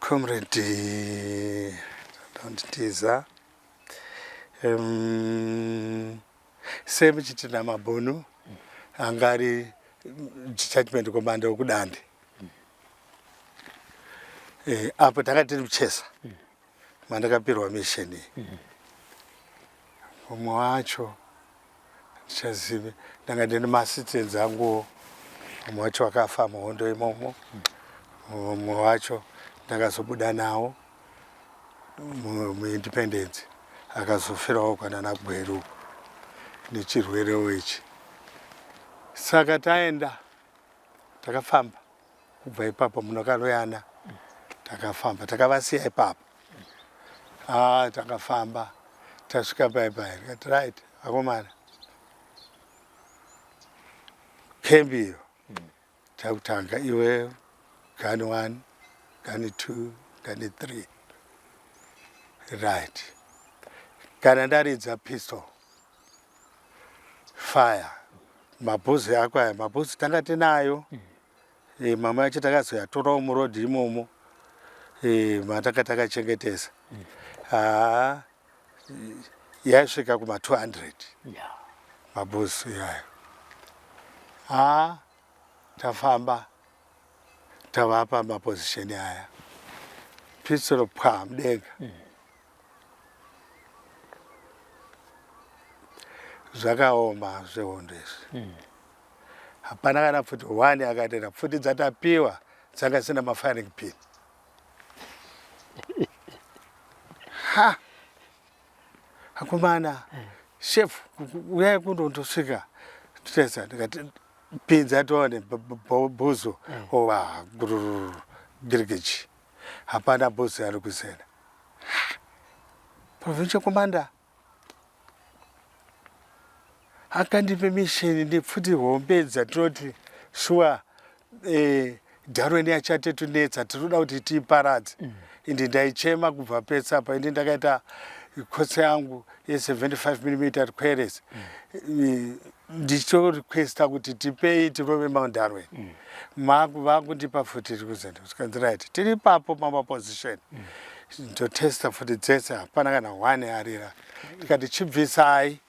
Comrade ndondiza um, same Chitina Mabhunu anga ari detachment commander wekudande eh, apo tanga tiri kuchesa mandakapirwa mission iyi mumwe wacho Ndichazive ndanga ndine masitsenzi anguwo mumwe wacho akafa muhondo imomo mumwe wacho ndakazobuda nawo muindependence akazofirawo kwanana Gweru nechirwerewo ichi saka taenda takafamba kubva ipapo munokaloyana takafamba takavasiya ipapo ah takafamba tasvika pai pai tikati right akomana kembi iyo takutanga iwe gani one gani two gani three right kana ndaridza pistol fire mabhuzi ako aya mabhuzi tanga tinayo mm. E, mama yacho takazoyatorawo muroad imomo e, matanga takachengetesa mm. Haa yaisvika kuma 200 yeah. Mabhuzi iyayo haa tafamba tavapa maposition aya pistol pwa mudenga mm. Zvakaoma zvehondo izvi mm. Hapana kana pfuti one akatera pfuti dzatapiwa dzanga dzisina mafiring pin ha akomana chef uyai kundondosvika tesa ndikati pinza tione bhuzu ova girigichi hapana bhuzu ari kusena provincial commander Akandipe mission nepfuti hombe dzatinoti shuwa eh, Darwin yachatetunetsa tinoda kuti tiiparadze mm. Indi ndaichema kubva pese apa indi ndakaita kotsi yangu ye75 mm queries mm. Ndichitorequesta kuti tipei tirove Mount Darwin mm. Vakundipa futi rikuzenda zvikanzi right tiri ipapo pamaposition mm. Ndotesta futi dzese hapana kana one arira tikati chibvisai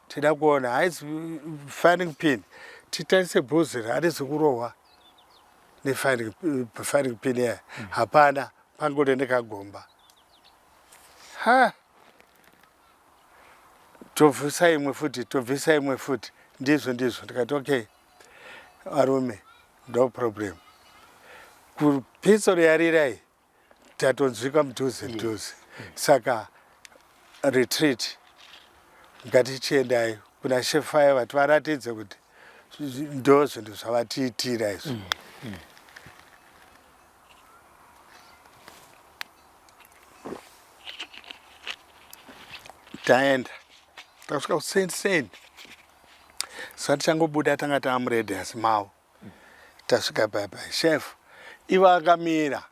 tida kuona haisi firing pin titarise bhuzi harisi kurohwa nefiring pin iya mm. Hapana pangori nekagomba ha tobvisa imwe futi tobvisa imwe futi ndizvo ndizvo ndikati okay varume no problem kupitsoro yarirai tatonzwika mudhuze mudhuze saka retreat ngatichiendai kuna shefaya vati varatidze kuti ndo zvinhu zvavatiitira izvi mm. Mm. Taenda tasvika kuseni seni sati changobuda tanga taamuredias mavo. Tasvika paya paya, chef ivo akamira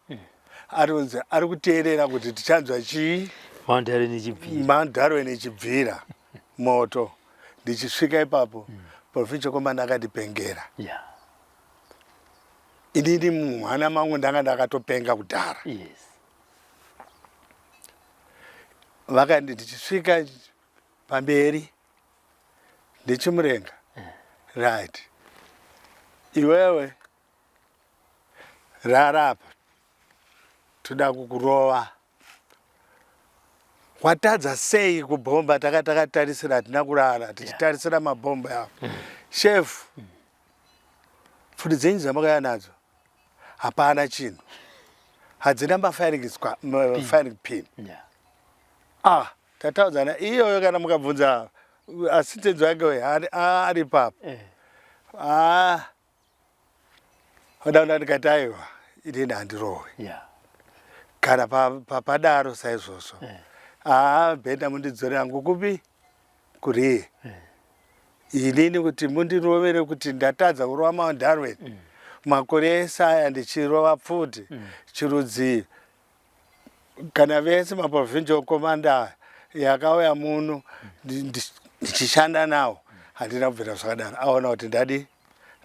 ari kunzi ari kuteerera kuti tichanzwa chii. Mount Darwin ichibvira. Mount Darwin ichibvira moto. Ndichisvika ipapo, provincial commander akandipengera. Inini muhana mangu ndanga ndakatopenga kudhara. Vakandi ndichisvika pamberi ndichimurenga, right, iwewe rara apa, toda kukurova. Watadza sei kubhomba? Taka takatarisira, hatina kurara tichitarisira mabhomba apo. Chef, pfuti dzenyu dzamakauya nadzo hapana chinhu, hadzina mafiring firing pin. Ah, tataudzana iyoyo. Kana mukabvunza assistant wake uyu, ari papo. Ah, odaona, ndikati aiwa, inini handirohwe. Kana padaro saizvozvo, haa, better mundidzore hangu kupi, kuriye. Inini kuti mundirovere kuti ndatadza kurova Mount Darwin makore ese aya ndichirova pfuti chirudzii? Kana vese maprovincial commander yakauya muno ndichishanda nawo, handina kubvira zvakadaro. Aona kuti ndadi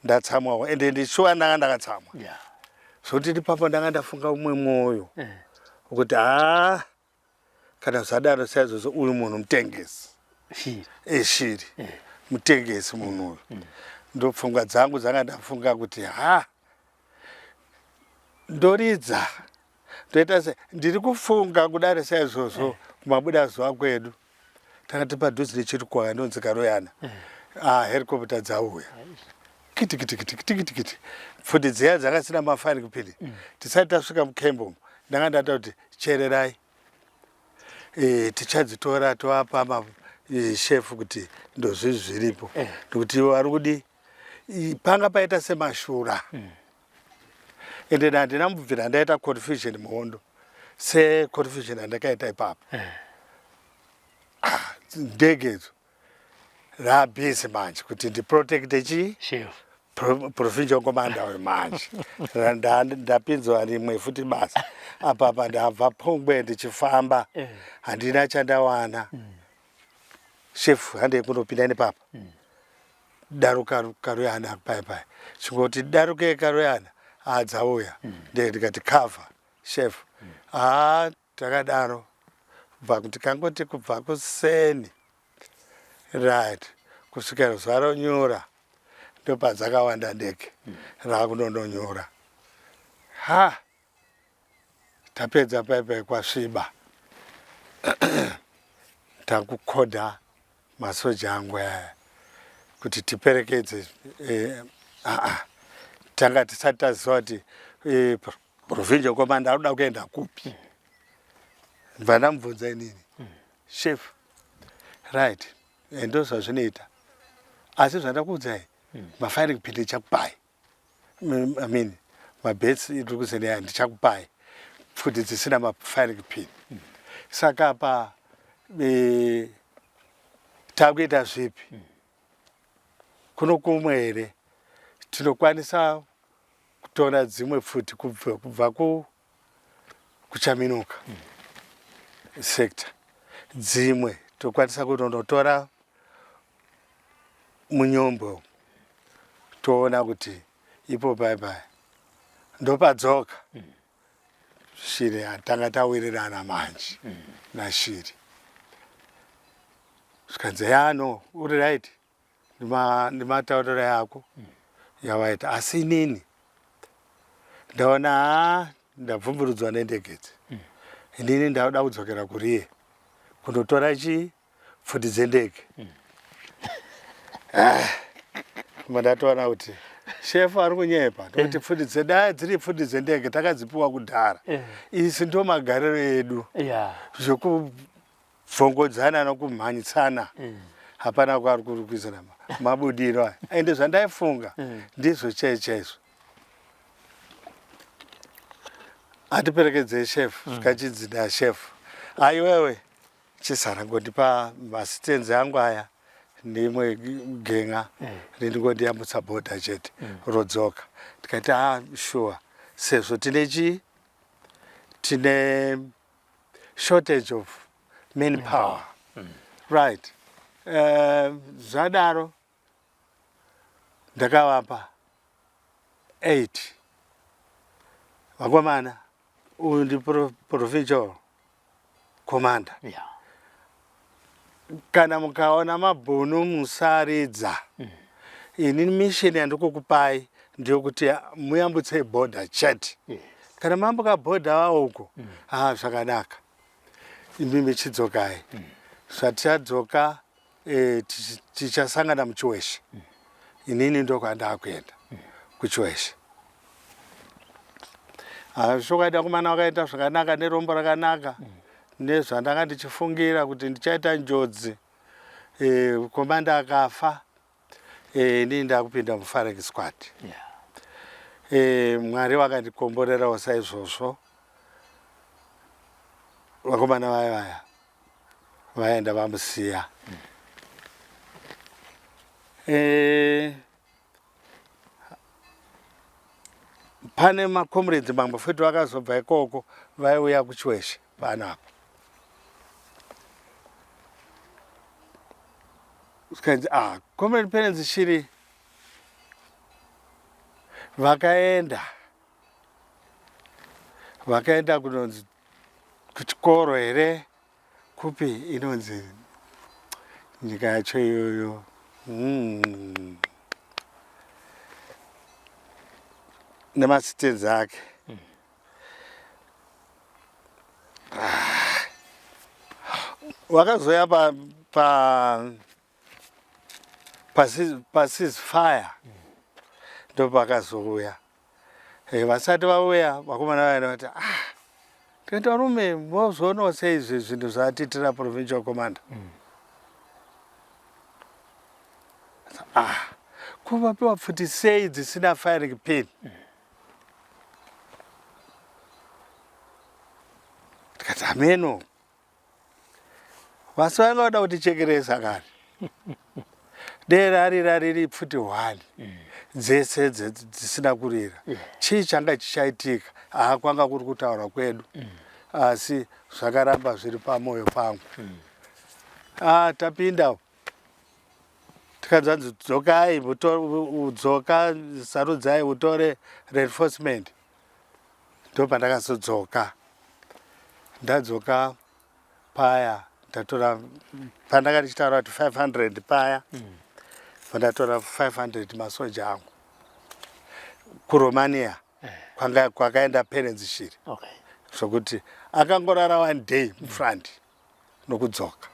ndatsamwawo, ende ndishuwa ndanga ndakatsamwa. Zvokuti ipapo ndanga ndafunga umwe mwoyo kuti haa, kana zvadaro saizvozvo, uyu munhu mutengesi. Shiri. Eshiri mutengesi munhu uyu. Ndo pfungwa dzangu dzanga ndafunga kuti ha, ndoridza, ndoita se ndiri kufunga kudari saizvozvo. Kumabuda zuva kwedu takati padhuze nechirikwa ndonzi Karoyana. Ah, helicopter dzauya, kiti kiti kiti kiti kiti kiti, pfuti dziya dzakasina mafiring pin. Tisati tasvika mucamp umu, ndanga ndata kuti chererai, tichadzitora tovapa mashefu kuti ndozvizvi zviripo, nekuti ivo vari kudi. Panga paita semashura, ende handina mubvira ndaita confusion muhondo seconfusion yandakaita ipapo. Ah, ndege idzo rabhizi manje kuti ndiprotecte chii? Chef. Provincial commander uyu manje. Ndapinzwa rimwe futi basa apa ndabva Pungwe ndichifamba, handina chandawana. Chef, handei kunopinda nepapa, daruka Karoyana pai pai, chingoti daruke Karoyana, adzauya ndege. Ndikati cover, chef. Haa, takadaro kubva kuti kangoti kubva kuseni, right, kusvika zuva ronyura, ndopadzakawanda ndege rakunondonyura. Ha, tapedza paipai, kwasviba, takukodha masoja angu aya kuti tiperekedze. Aa, tanga tisati taziva kuti provincial commander arikuda kuenda kupi. Bva ndamubvunza inini, chef, right, ndo zvazvinoita, asi zvandakuudzai, mafiring pin ndichakupai, I mean mabets iri kuzenea ndichakupai, pfuti dzisina mafiring pin. Saka pa takuita zvipi? Kuno kumwe here tinokwanisa kutora dzimwe pfuti kubva kuChaminuka sector, dzimwe tokwanisa kunonotora munyombo, toona kuti ipo pai pai ndopadzoka Shiri. Tanga tawirirana manje naShiri, zvikanzi yano uri right ndimatauriro yako yawaita, asi inini ndaona ha ndabvumburudzwa nendegedzi. Inini ndauda kudzokera kuriye kundotora chii, pfuti dzendege. Ah, ndatoona kuti shefu ari kunyepa, ndokuti pfuti dzedai dziri pfuti dzendege takadzipiwa kudhara. Isi ndo magariro edu, zvekubvongodzana nokumhanyisana hapana kwaari kuri kuisana mabudiro aya. Ende zvandaifunga ndizvo chaizvo chaizvo. Atiperekedzei shefu, zvikachinzi nashefu, aiwewe chisara ngondipa masitenzi angu aya neimwe gen'a rindingondiyambutsa bhodha chete, rodzoka. Tikati ah sure, sezvo tine chii, tine shortage of manpower. Right. Zvadaro ndakavapa 8 vakomana. Uyu ndi provincial commander. Yeah. Kana mukaona mabhunu musaridza. Ini mission yandikukupai ndeyokuti muyambutsei border chete. Yes. Kana mambuka border wavo uko, ah zvakanaka. Imi michidzokai. Zvatichadzoka tichasangana muChiweshe. Inini ndokwandakuenda kuChiweshe. Chokwadi vakomana vakaita zvakanaka nerombo rakanaka nezvandanga ndichifungira kuti ndichaita njodzi. Komanda akafa, inini ndakupinda mufiring squad. Yeah. Mwari vakandikomborerawo saizvozvo. Vakomana vaya vaya vaenda vamusiya. Pane macomrades mamwe futi vakazobva ikoko vaiuya kuChiweshe panapa. Zvikanzi comrade Perence Shiri vakaenda kunonzi kuchikoro here, kupi inonzi nyika yacho iyoyo, nemasitens ake. Vakazoya pa ceasefire, ndopakazouya. Vasati vauya vakomana vaenda vati tikati varume mozoonawo sei izvi zvinhu zvatiitira provincial commander. Ko vapiwa pfuti sei dzisina firing pin? Tikati hameno, vasi vanga vada kutichekeresa kani. Dera rira riri pfuti 1 dzese dzisina kurira, chii changa chichaitika? Kwanga kuri kutaura kwedu, asi zvakaramba zviri pamoyo pangu. Tapinda tikanzanzi dzokai, dzoka, sarudzai utore reinforcement. Ndopandakazodzoka. Ndadzoka paya ndatora, pandanga ndichitaura kuti 500 paya, pandatora 500 masoja angu kuRomania kwanga kwakaenda Perence Shiri. Zvokuti akangorara one day mufront nokudzoka.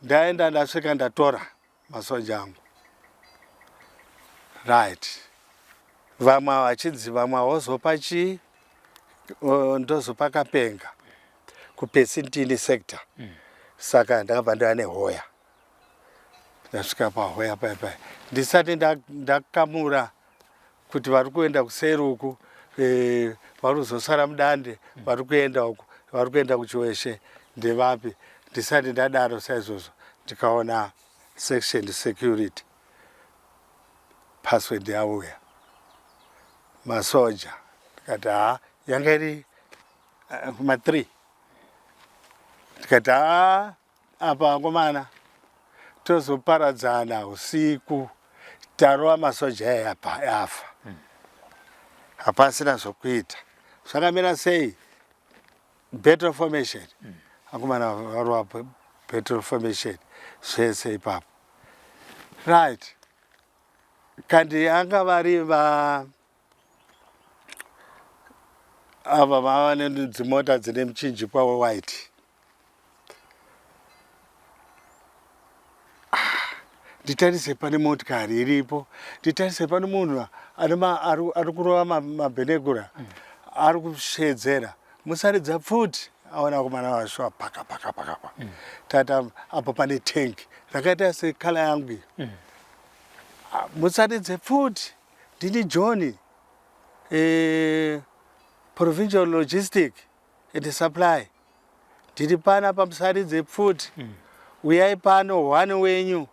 Ndaenda ndasvika ndatora masoja angu, right. Vamwe vachinzi vamwe vozopa chii, ndozopa Kapenga kuPesintini sector. Saka ndakabva ndava nehoya. Ndasvika pahoya paya paya, ndisati ndakamura kuti vari kuenda kuseri uku, vari kuzosara mudande, vari kuenda uku, vari kuenda kuChiweshe ndevapi. Ndisati ndadaro saizvozvo, ndikaona section security password yauya masoja. Ndikati ha, yanga iri kuma 3. Ndikati ha, apa vakomana tozoparadzana usiku, tarova masoja aya afa, hapasina zvokuita. Zvakamira sei battle formation? Akomana varova battle formation zvese ipapo, right. Kandi anga vari va ava vava nedzimota dzine muchinjikwa wewhite. Nditarise pane motikari iripo, nditarise pane munhu ari kurova mabhenegura, ari kushedzera musaridza pfuti. Aona vakomana vashuwa paka paka paka pa. Tata apo pane tengi rakaita sekala yangu iyo. Musaridze pfuti, ndini John, provincial logistic and supply, ndiri pana pamusaridze pfuti. Uyai pano, one wenyu.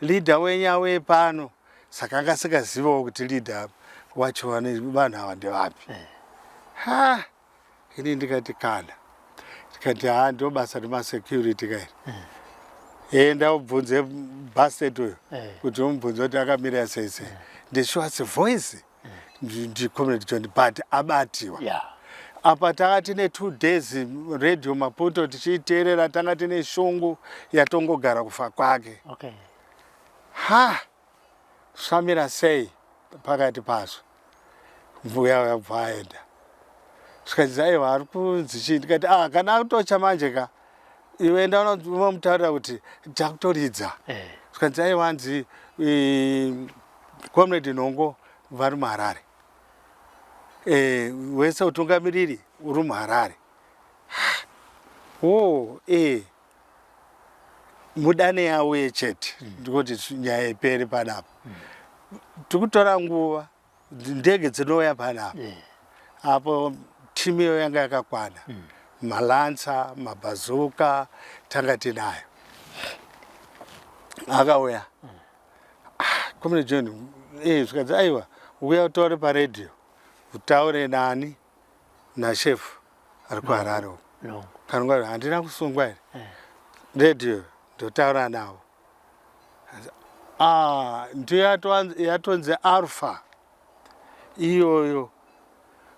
Leader wenyu auye pano. Saka anga asingazivawo kuti leader wacho vanhu ava ndevapi. Eh. Ha! Ini ndikati kana. Ndikati ha ndo basa remasecurity kairi. Eh. Enda ubvunze bastard uyo eh. kuti umubvunze kuti akamira sei sei. Ndishuwa voice. Ndicomrade John but abatiwa. Yeah. Apa tanga tine 2 days Radio Maputo tichiiteerera, tanga tine shungu yatongogara kufa kwake. Okay. Ha! Svamira sei pakati pazvo. Mbuya yabva aenda. Zvikanzi aiwa ari kunzi chii ndikati ah kana akutocha manje ka iwe enda unomutaurira kuti takutoridza. Eh. Zvikanzi aiwa hanzi Comrade Nhongo vari muHarare. Eh, wese utungamiriri uri muHarare. Oh, eh. Mudane yauye chete. Ndikuti nyaya ipere panapa. Tikutora nguva ndege dzinouya panapa. Yeah. Apo timu iyo yanga yakakwana. Malansa, mabazuka tanga tinayo. Akauya. Ah, Comrade John, eh zvikanzi aiwa uya utaure paredhiyo utaure nani nashefu ari kuHarare uko. No. Kanongwa handina kusungwa here? Redhiyo ndotaura navo. Ah, ndiyo yatonzi Alpha iyoyo.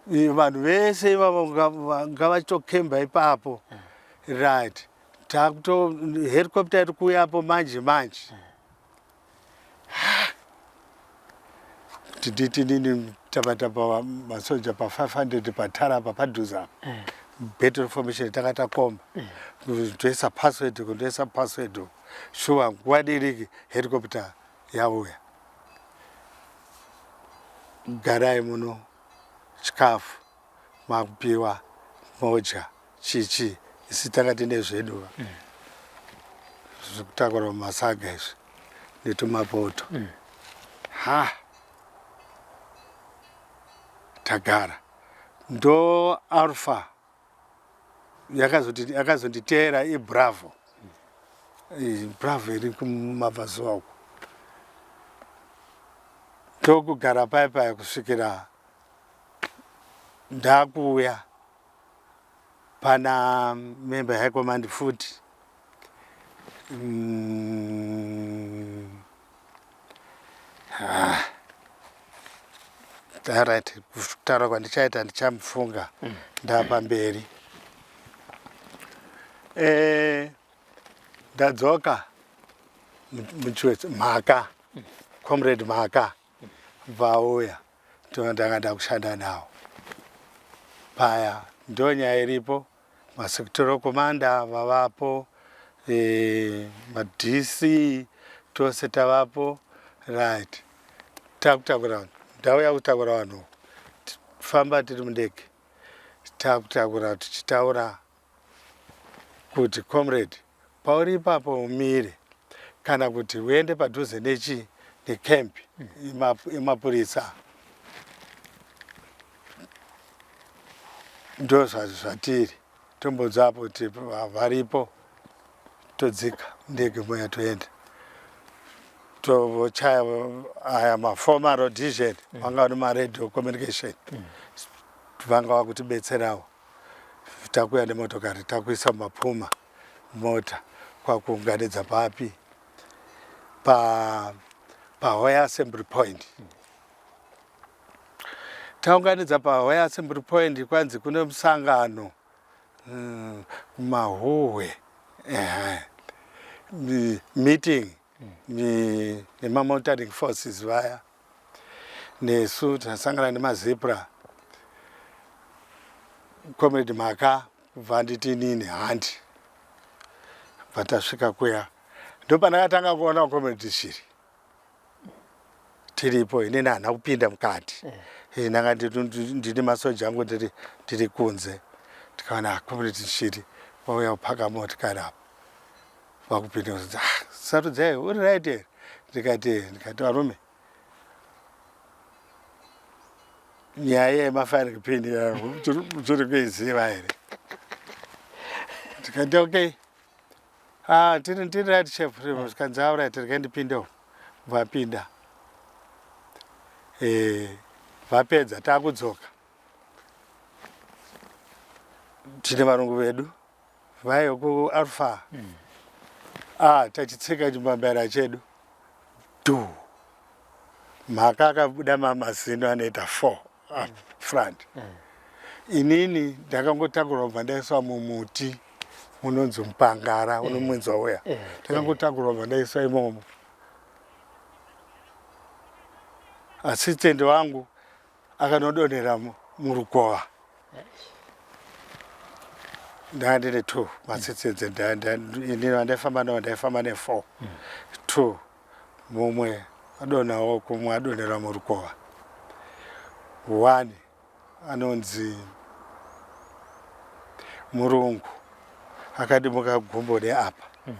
Vanhu vese ivavo ngavachitokemba ipapo. Right. Takuto helicopter iri kuuyapo manje manje. Kuti nditi nini tapatapa masoja pa 500 patara apa padhuze apa. Battle formation takatakomba. Ndoisa password uko, ndoisa password uko. Shuwa nguva diriki helicopter yauya. Garai muno chikafu makupiwa modya chichi isi tanga tine zvedu zvekutakura mumasaga izvi netumapoto. Ha, tagara ndo Alpha yakazonditeera iBravo. Bravo iri kumabvazuva uko. Ndokugara paya paya kusvikira ndakuuya pana member high command futi. Alright, kutaura kwandichaita ndichamufunga ndapamberi. Ndadzoka muchiwetso Mhaka, Comrade Mhaka vauya, ndanga ndakushanda nawo paya. Ndo nyaya iripo, masectoral commander vavapo, maDC tose tavapo. Right, takutakura vanhu, ndauya kutakura vanhu, famba tiri mundege takutakura tichitaura kuti comrade pauri ipapo umire kana kuti uende padhuze nechi necamp yemapurisa. Ndo zvatiri tombonzwapo kuti varipo, todzika ndege moya toenda tochaya aya maformer Rhodesian vanga vane maradio communication, vanga vakutibetserawo. Takuya nemotokari takuisa mumapuma mota kwakuunganidza papi paHoya Assembly Point. Taunganidza paHoya Assembly Point kwanzi kune musangano Mahuhwe, meeting nemamonitoring forces vaya, nesu tasangana nemaZipra. Comrade Mhaka kubva nditi nini handi bva tasvika kuya, ndopandakatanga kuona Comrade Shiri tiripo. Inini handina kupinda mukati, ndanga ndine masoja angu ndiri kunze. Tikaona Comrade Shiri vauya kupaka motikari apo vakupinda. Ah, Sarudzai, uri right here? Ndikati, ndikati varume, nyaya yemafiring pin tiri kuiziva here? Ndikati okay. Ah, tiri tiri right chef zvikanzi alright regai ndipinde umu vapinda eh, vapedza takudzoka tine varungu vedu vaive kualfa mm. ah, tachitsika chimbambaira chedu du mhaka akabuda mamazino anoita four up front mm. inini ndakangotakurwa kubva ndaiswa mumuti unonzi mupangara eh. unomwinzwa uya eh. ndakangotakurwa kubva ndaiswa imomo assistant wangu akanodonhera murukova ndanga ndine two matsitsidze inini vandaifamba navo ndaifamba nefour mm. two mumwe adonhawo kumwe adonhera murukova one anonzi murungu akadimuka gumbo neapa mm.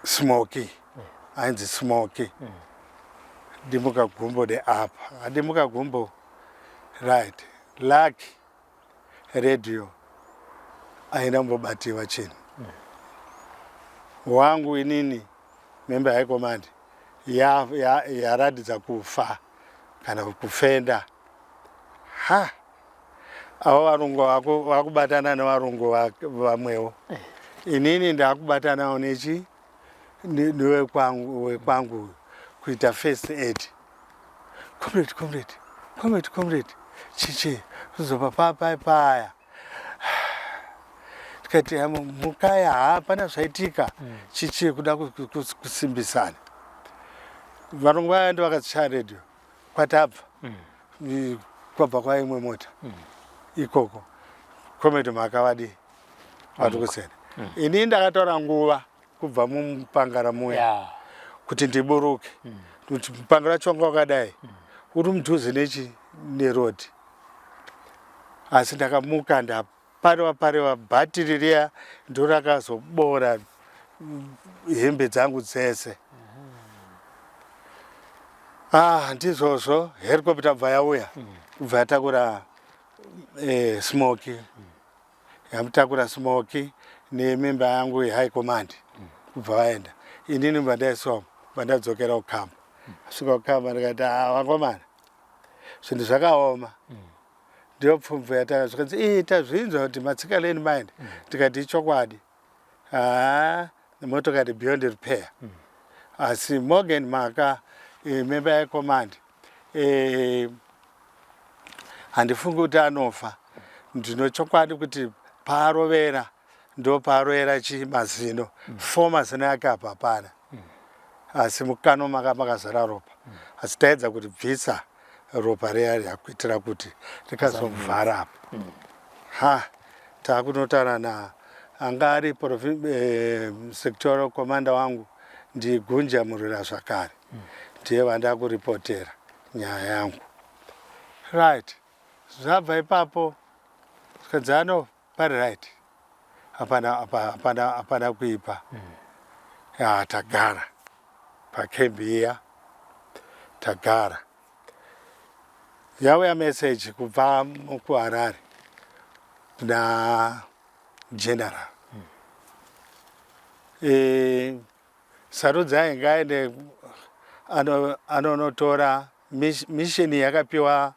smoky mm. ainzi smoky mm. dimuka gumbo neapa adimuka gumbo right lucky radio aina kumbobatiwa chinhu mm. wangu inini member high command yaratidza ya, ya kufa kana kufenda ha avo varungu vakubatana nevarungu vamwewo eh. inini ndakubatanawo nechi newekwangu wekwangu kuita first aid comrade comrade comrade comrade chichi kuzobva papai paya tikati mukaya hapana zvaitika mm. chichi kuda kusimbisana varungu vaya ndo vakachaya radio kwatabva mm. kwabva kwaimwe mota mm. ikoko comrade makavadii vatikuseni mm. ini ndakatora nguva kubva mumupangara muya yeah. kuti ndiburuke mm. kuti mupangara wacho wanga wakadai mm. uri mudhuze nechi neroad asi ndakamuka ndaparewa parewa bhatiri riya ndorakazobora hembe dzangu dzese mm -hmm. ah ndizvozvo helicopter bva yauya mm. kubva yatakura eh, smoky mm. Yamutakura Smoky nemember yangu yehigh command kubva vaenda. Inini bva ndaiswa bva ndadzokera kucamp. Asvika kucamp ndikati ah vakomana zvinhu zvakaoma. Ndiyo pfumvu yatanga zvikanzi ii tazvinzwa kuti matsika lane mind ndikati ichokwadi. Haa motokari beyond repair. Asi Morgan Maka eh, member yecommand eh, handifungi kuti anofa ndino chokwadi kuti paarovera ndo paarovera chi mazino mm. fo mazino ake apa hapana mm. asi mukano maka makazara ropa mm. asi taedza kuti bvisa ropa riya riya kuitira kuti rikazovhara apa mm. ha takunotaura na anga ari eh, sectoral commander wangu ndigunja murwira zvakare mm. ndiye vandakuripotera nyaya yangu right zvabva ipapo zvikanzi ano pari right hapana hapana hapana kuipa mm. ya tagara pakembi iya tagara yauya message kubva kuharare kuna general mm. e, Sarudzai ngaaende anonotora mission yakapiwa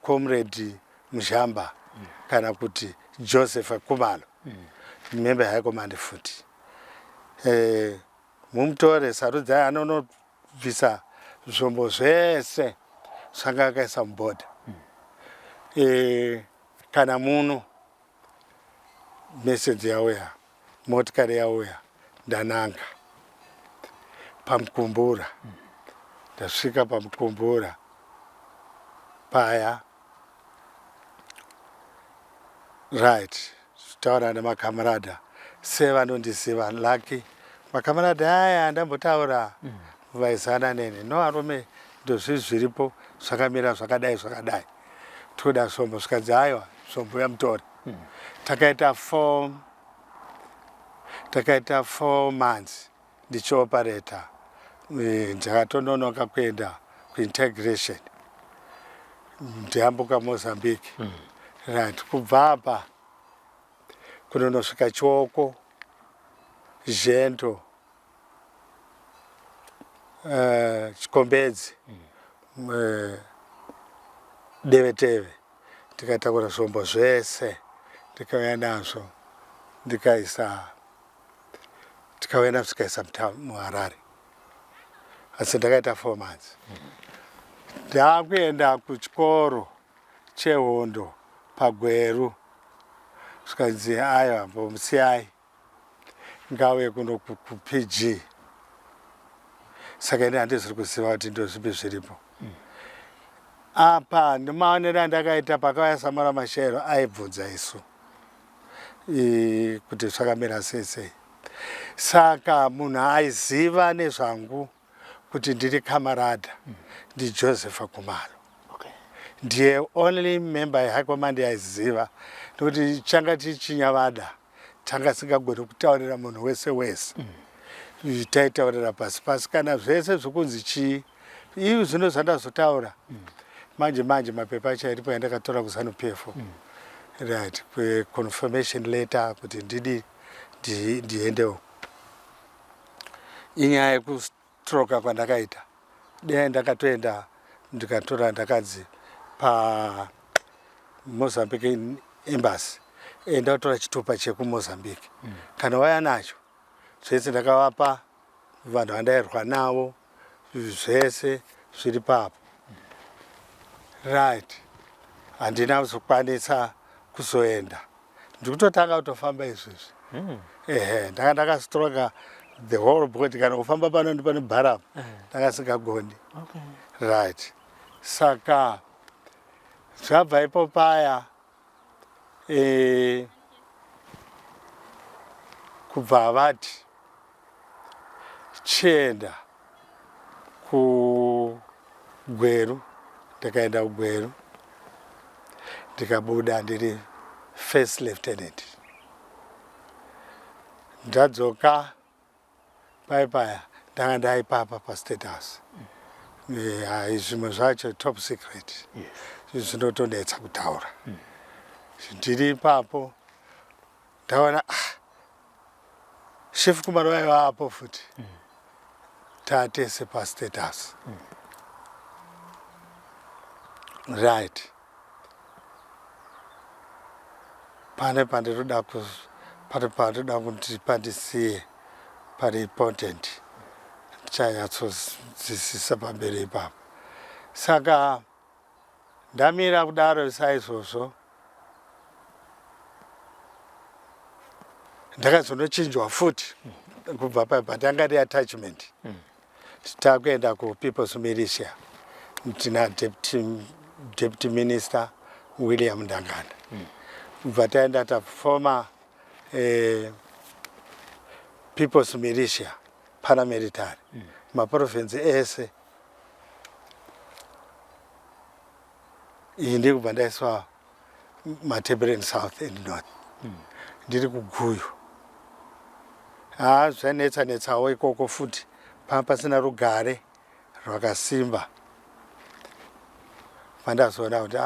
Comrade Muzhamba mm. kana kuti Joseph Kumalo mm. member high command futi eh, mumutore Sarudzai anonobvisa zvombo zvese zvanga akaisa mubhodha mm. eh, kana muno Message yauya, motikari yauya, ndananga paMukumbura. Ndasvika paMukumbura paya, right, taura nemakamarada sevanondiziva lucky makamarada aya andambotaura mm. vaizana neni no arume ndozvii zviripo zvakamira zvakadai zvakadai toda zvombo zvikanzi aiwa zvombo yamutore mm. takaita four takaita four months ndichioperata eh, ndakatononoka kuenda kuintegration ndiyambuka mozambique mm. right kubva apa Kunonosvika Chioko, Zhendo, Chikombedzi, Deveteve. Ndikatakura zvombo zvese ndikauya nazvo ndikaisa tikauya nazvo tikaisa muHarare. Asi ndakaita 4 months. Ndakuenda kuchikoro chehondo paGweru zvikanzi aiwa mbomusiyai ngauye kuno kuPG. Saka ini handiziri kuziva kuti ndozvipi zviripo. Apa nemaonero andakaita pakauya Samora Machel aibvunza isu kuti zvakamira sei sei. Saka munhu aiziva nezvangu kuti ndiri kamarada ndiJoseph Khumalo. Okay. Ndiye only member yehigh command yaiziva nekuti changa chichinyavada tanga singagoni kutaurira munhu wese wese. Taitaurira pasi pasi kana zvese zvokunzi chii ivi zvino zvandazotaura manje manje mapepa acho aripo yandakatora kuZanu PF. Right, confirmation letter kuti ndidi ndiendewo. Inyaya yekustroka kwandakaita. Dai ndakatoenda ndikatora ndakanzi pa Mozambique Embassy enda utora chitupa chekuMozambique. Kana waya nacho zvese ndakavapa vanhu vandairwa navo zvese zviri papo. Right, handina kuzokwanisa kuzoenda. Ndikutotanga kutofamba izvezvi. Ehe, ndanga ndakastroka the whole body, kana kufamba pano ndipane bharamu ndakasingagoni. Okay. Right, saka zvabva ipo paya kubva vati chienda kuGweru, ndikaenda kuGweru ndikabuda ndiri first lieutenant. Ndadzoka pai paya ndanga ndaipapa pastate house. Hai zvimwe zvacho top secret. Zvinotonetsa kutaura. Ndiri ipapo ndaona Chief Khumalo vaiva apo futi. Tatese pastate house. Right. Pane pandinoda pane pandinoda kuti pandisiye pari important ndichanyatsodzidzisa pamberi ipapo. Saka ndamira kudaro saizvozvo ndakazonochinjwa futi kubva patanga ri attachment. Takuenda kuPeople's Militia tina deputy minister William Ndangana. Kubva taenda tafoma People's Militia paramilitary maprovince ese. Iyi ndikubva ndaiswa Matabeleland South and North. Ndiri kuGuyu. Zvanetsa netsawo ikoko futi pasina rugare rwakasimba. Pandazoona kuti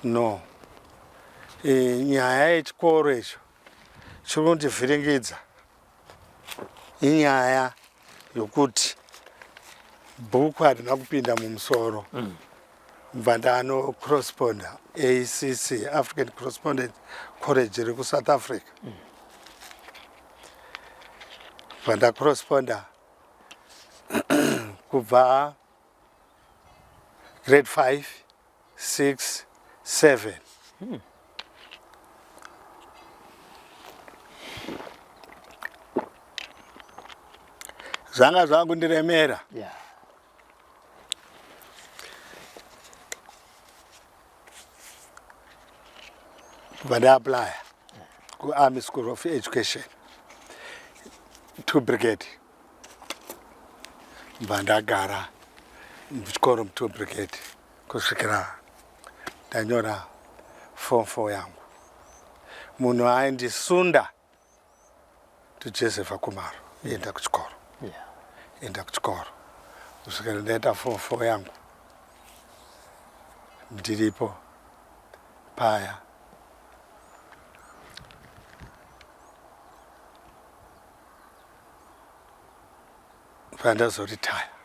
no. Nyaya yechikoro icho chiri kundivhiringidza inyaya yokuti bhuku harina kupinda mumusoro. Kubva ndano corresponda ACC, African Correspondence College iri kuSouth Africa. Kubva ndacorresponda kubva grade 5, 6, 7. Zvanga zvakundiremera. Kubva ndaapplya kuArmy School of Education 2 Brigade. Bva ndagara muchikoro mu2 Brigade kusvikira ndanyora form 4 yangu. Munhu aindisunda ndiJoseph Khumalo, enda kuchikoro. Enda kuchikoro kusvikira ndaita form 4 yangu. Ndiripo paya. Pandazoritaya.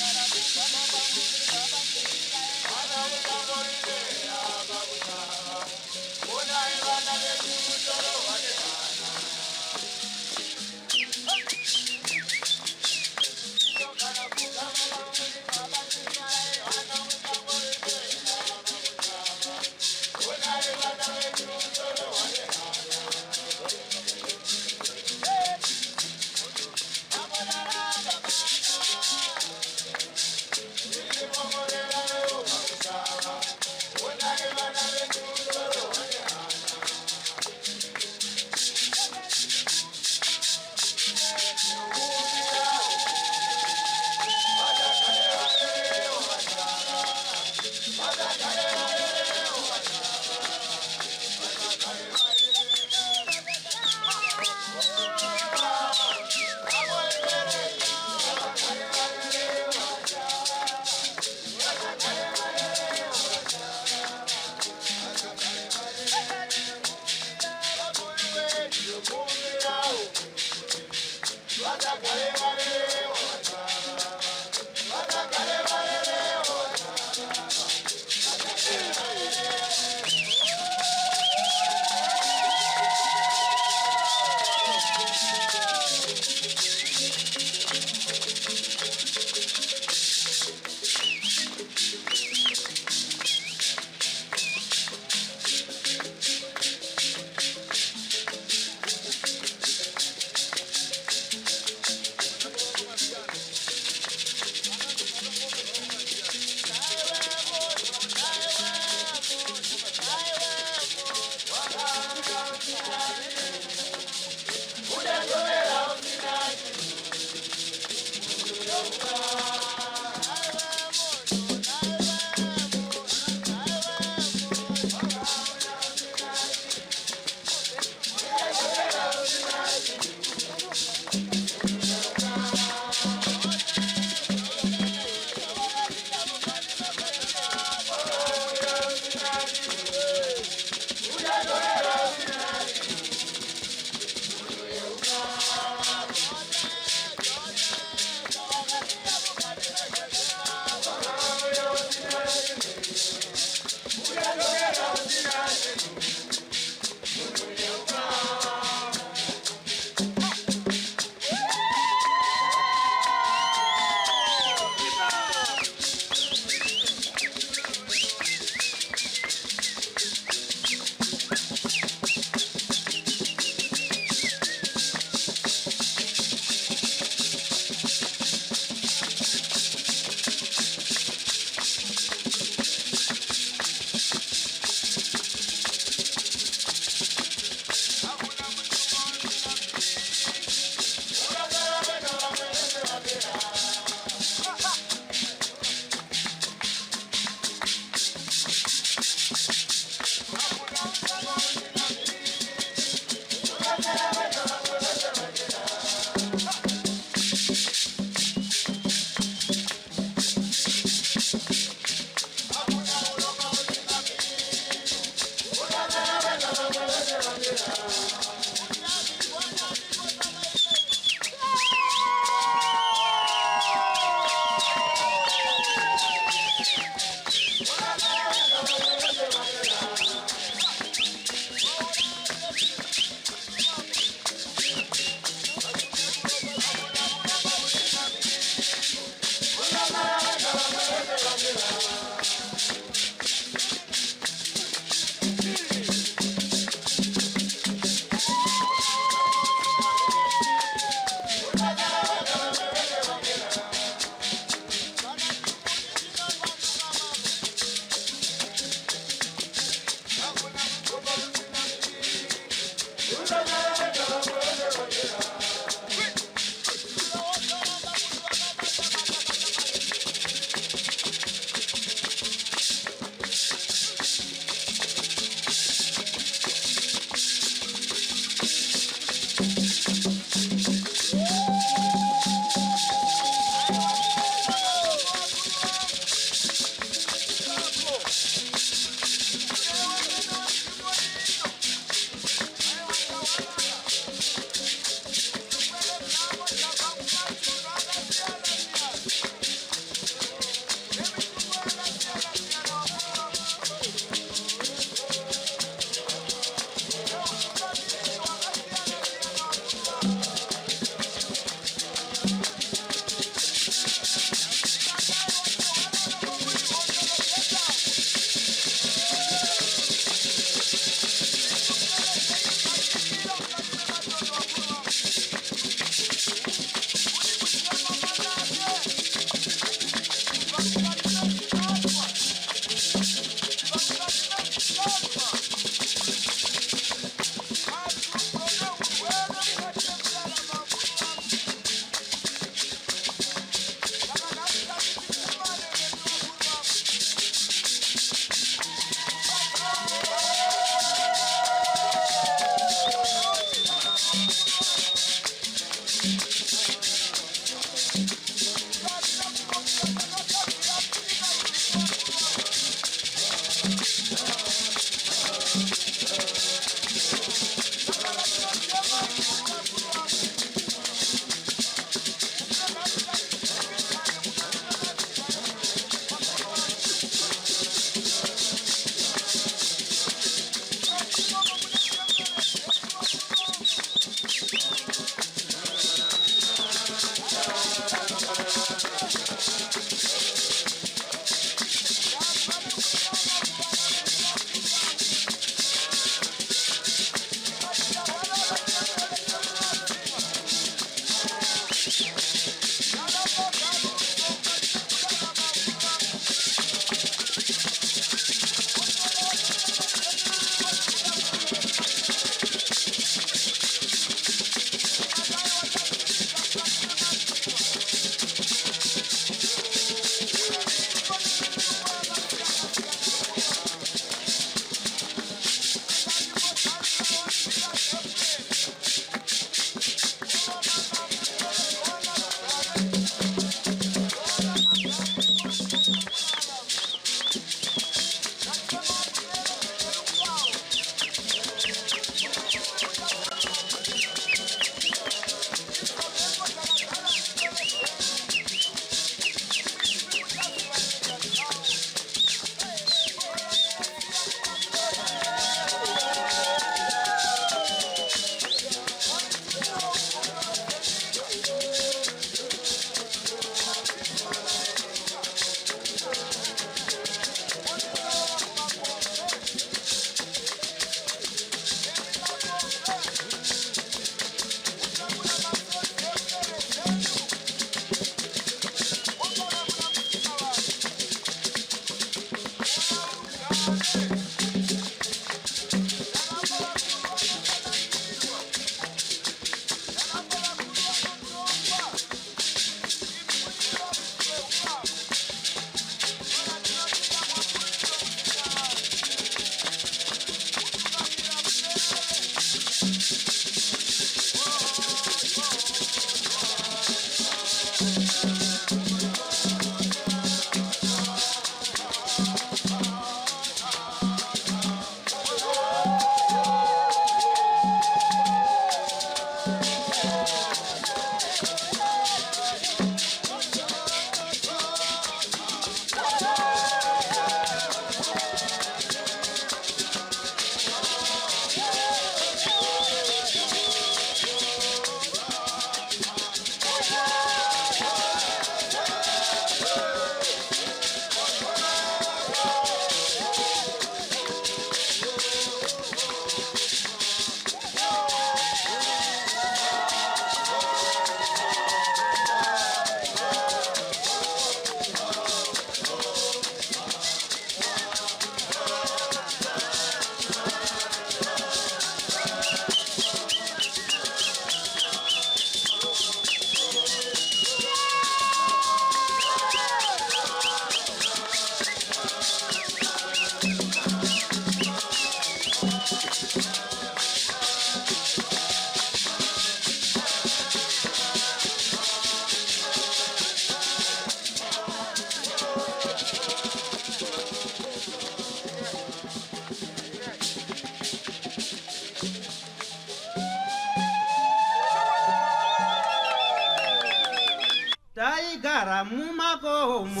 Taigara mumakomo,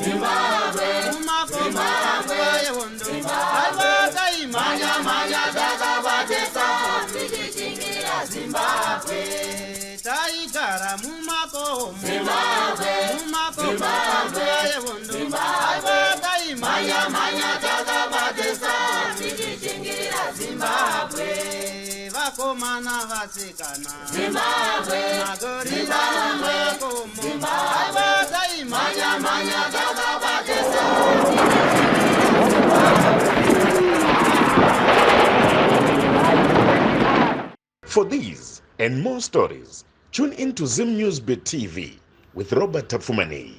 mumakomo panguva yehondo. Aiwa taimhanya mhanya takabatisa tichishingirira Zimbabwe. Taigara mumakomo, mumakomo panguva yehondo. Aiwa taimhanya mhanya takabatisa tichishingirira Zimbabwe. Vakomana vasikana, Zimbabwe, magorira mumakomo. Aiwa taimhanya mhanya takabatisa. For these and more stories, tune in to Zim News Bit TV with Robert Tapfumaneyi.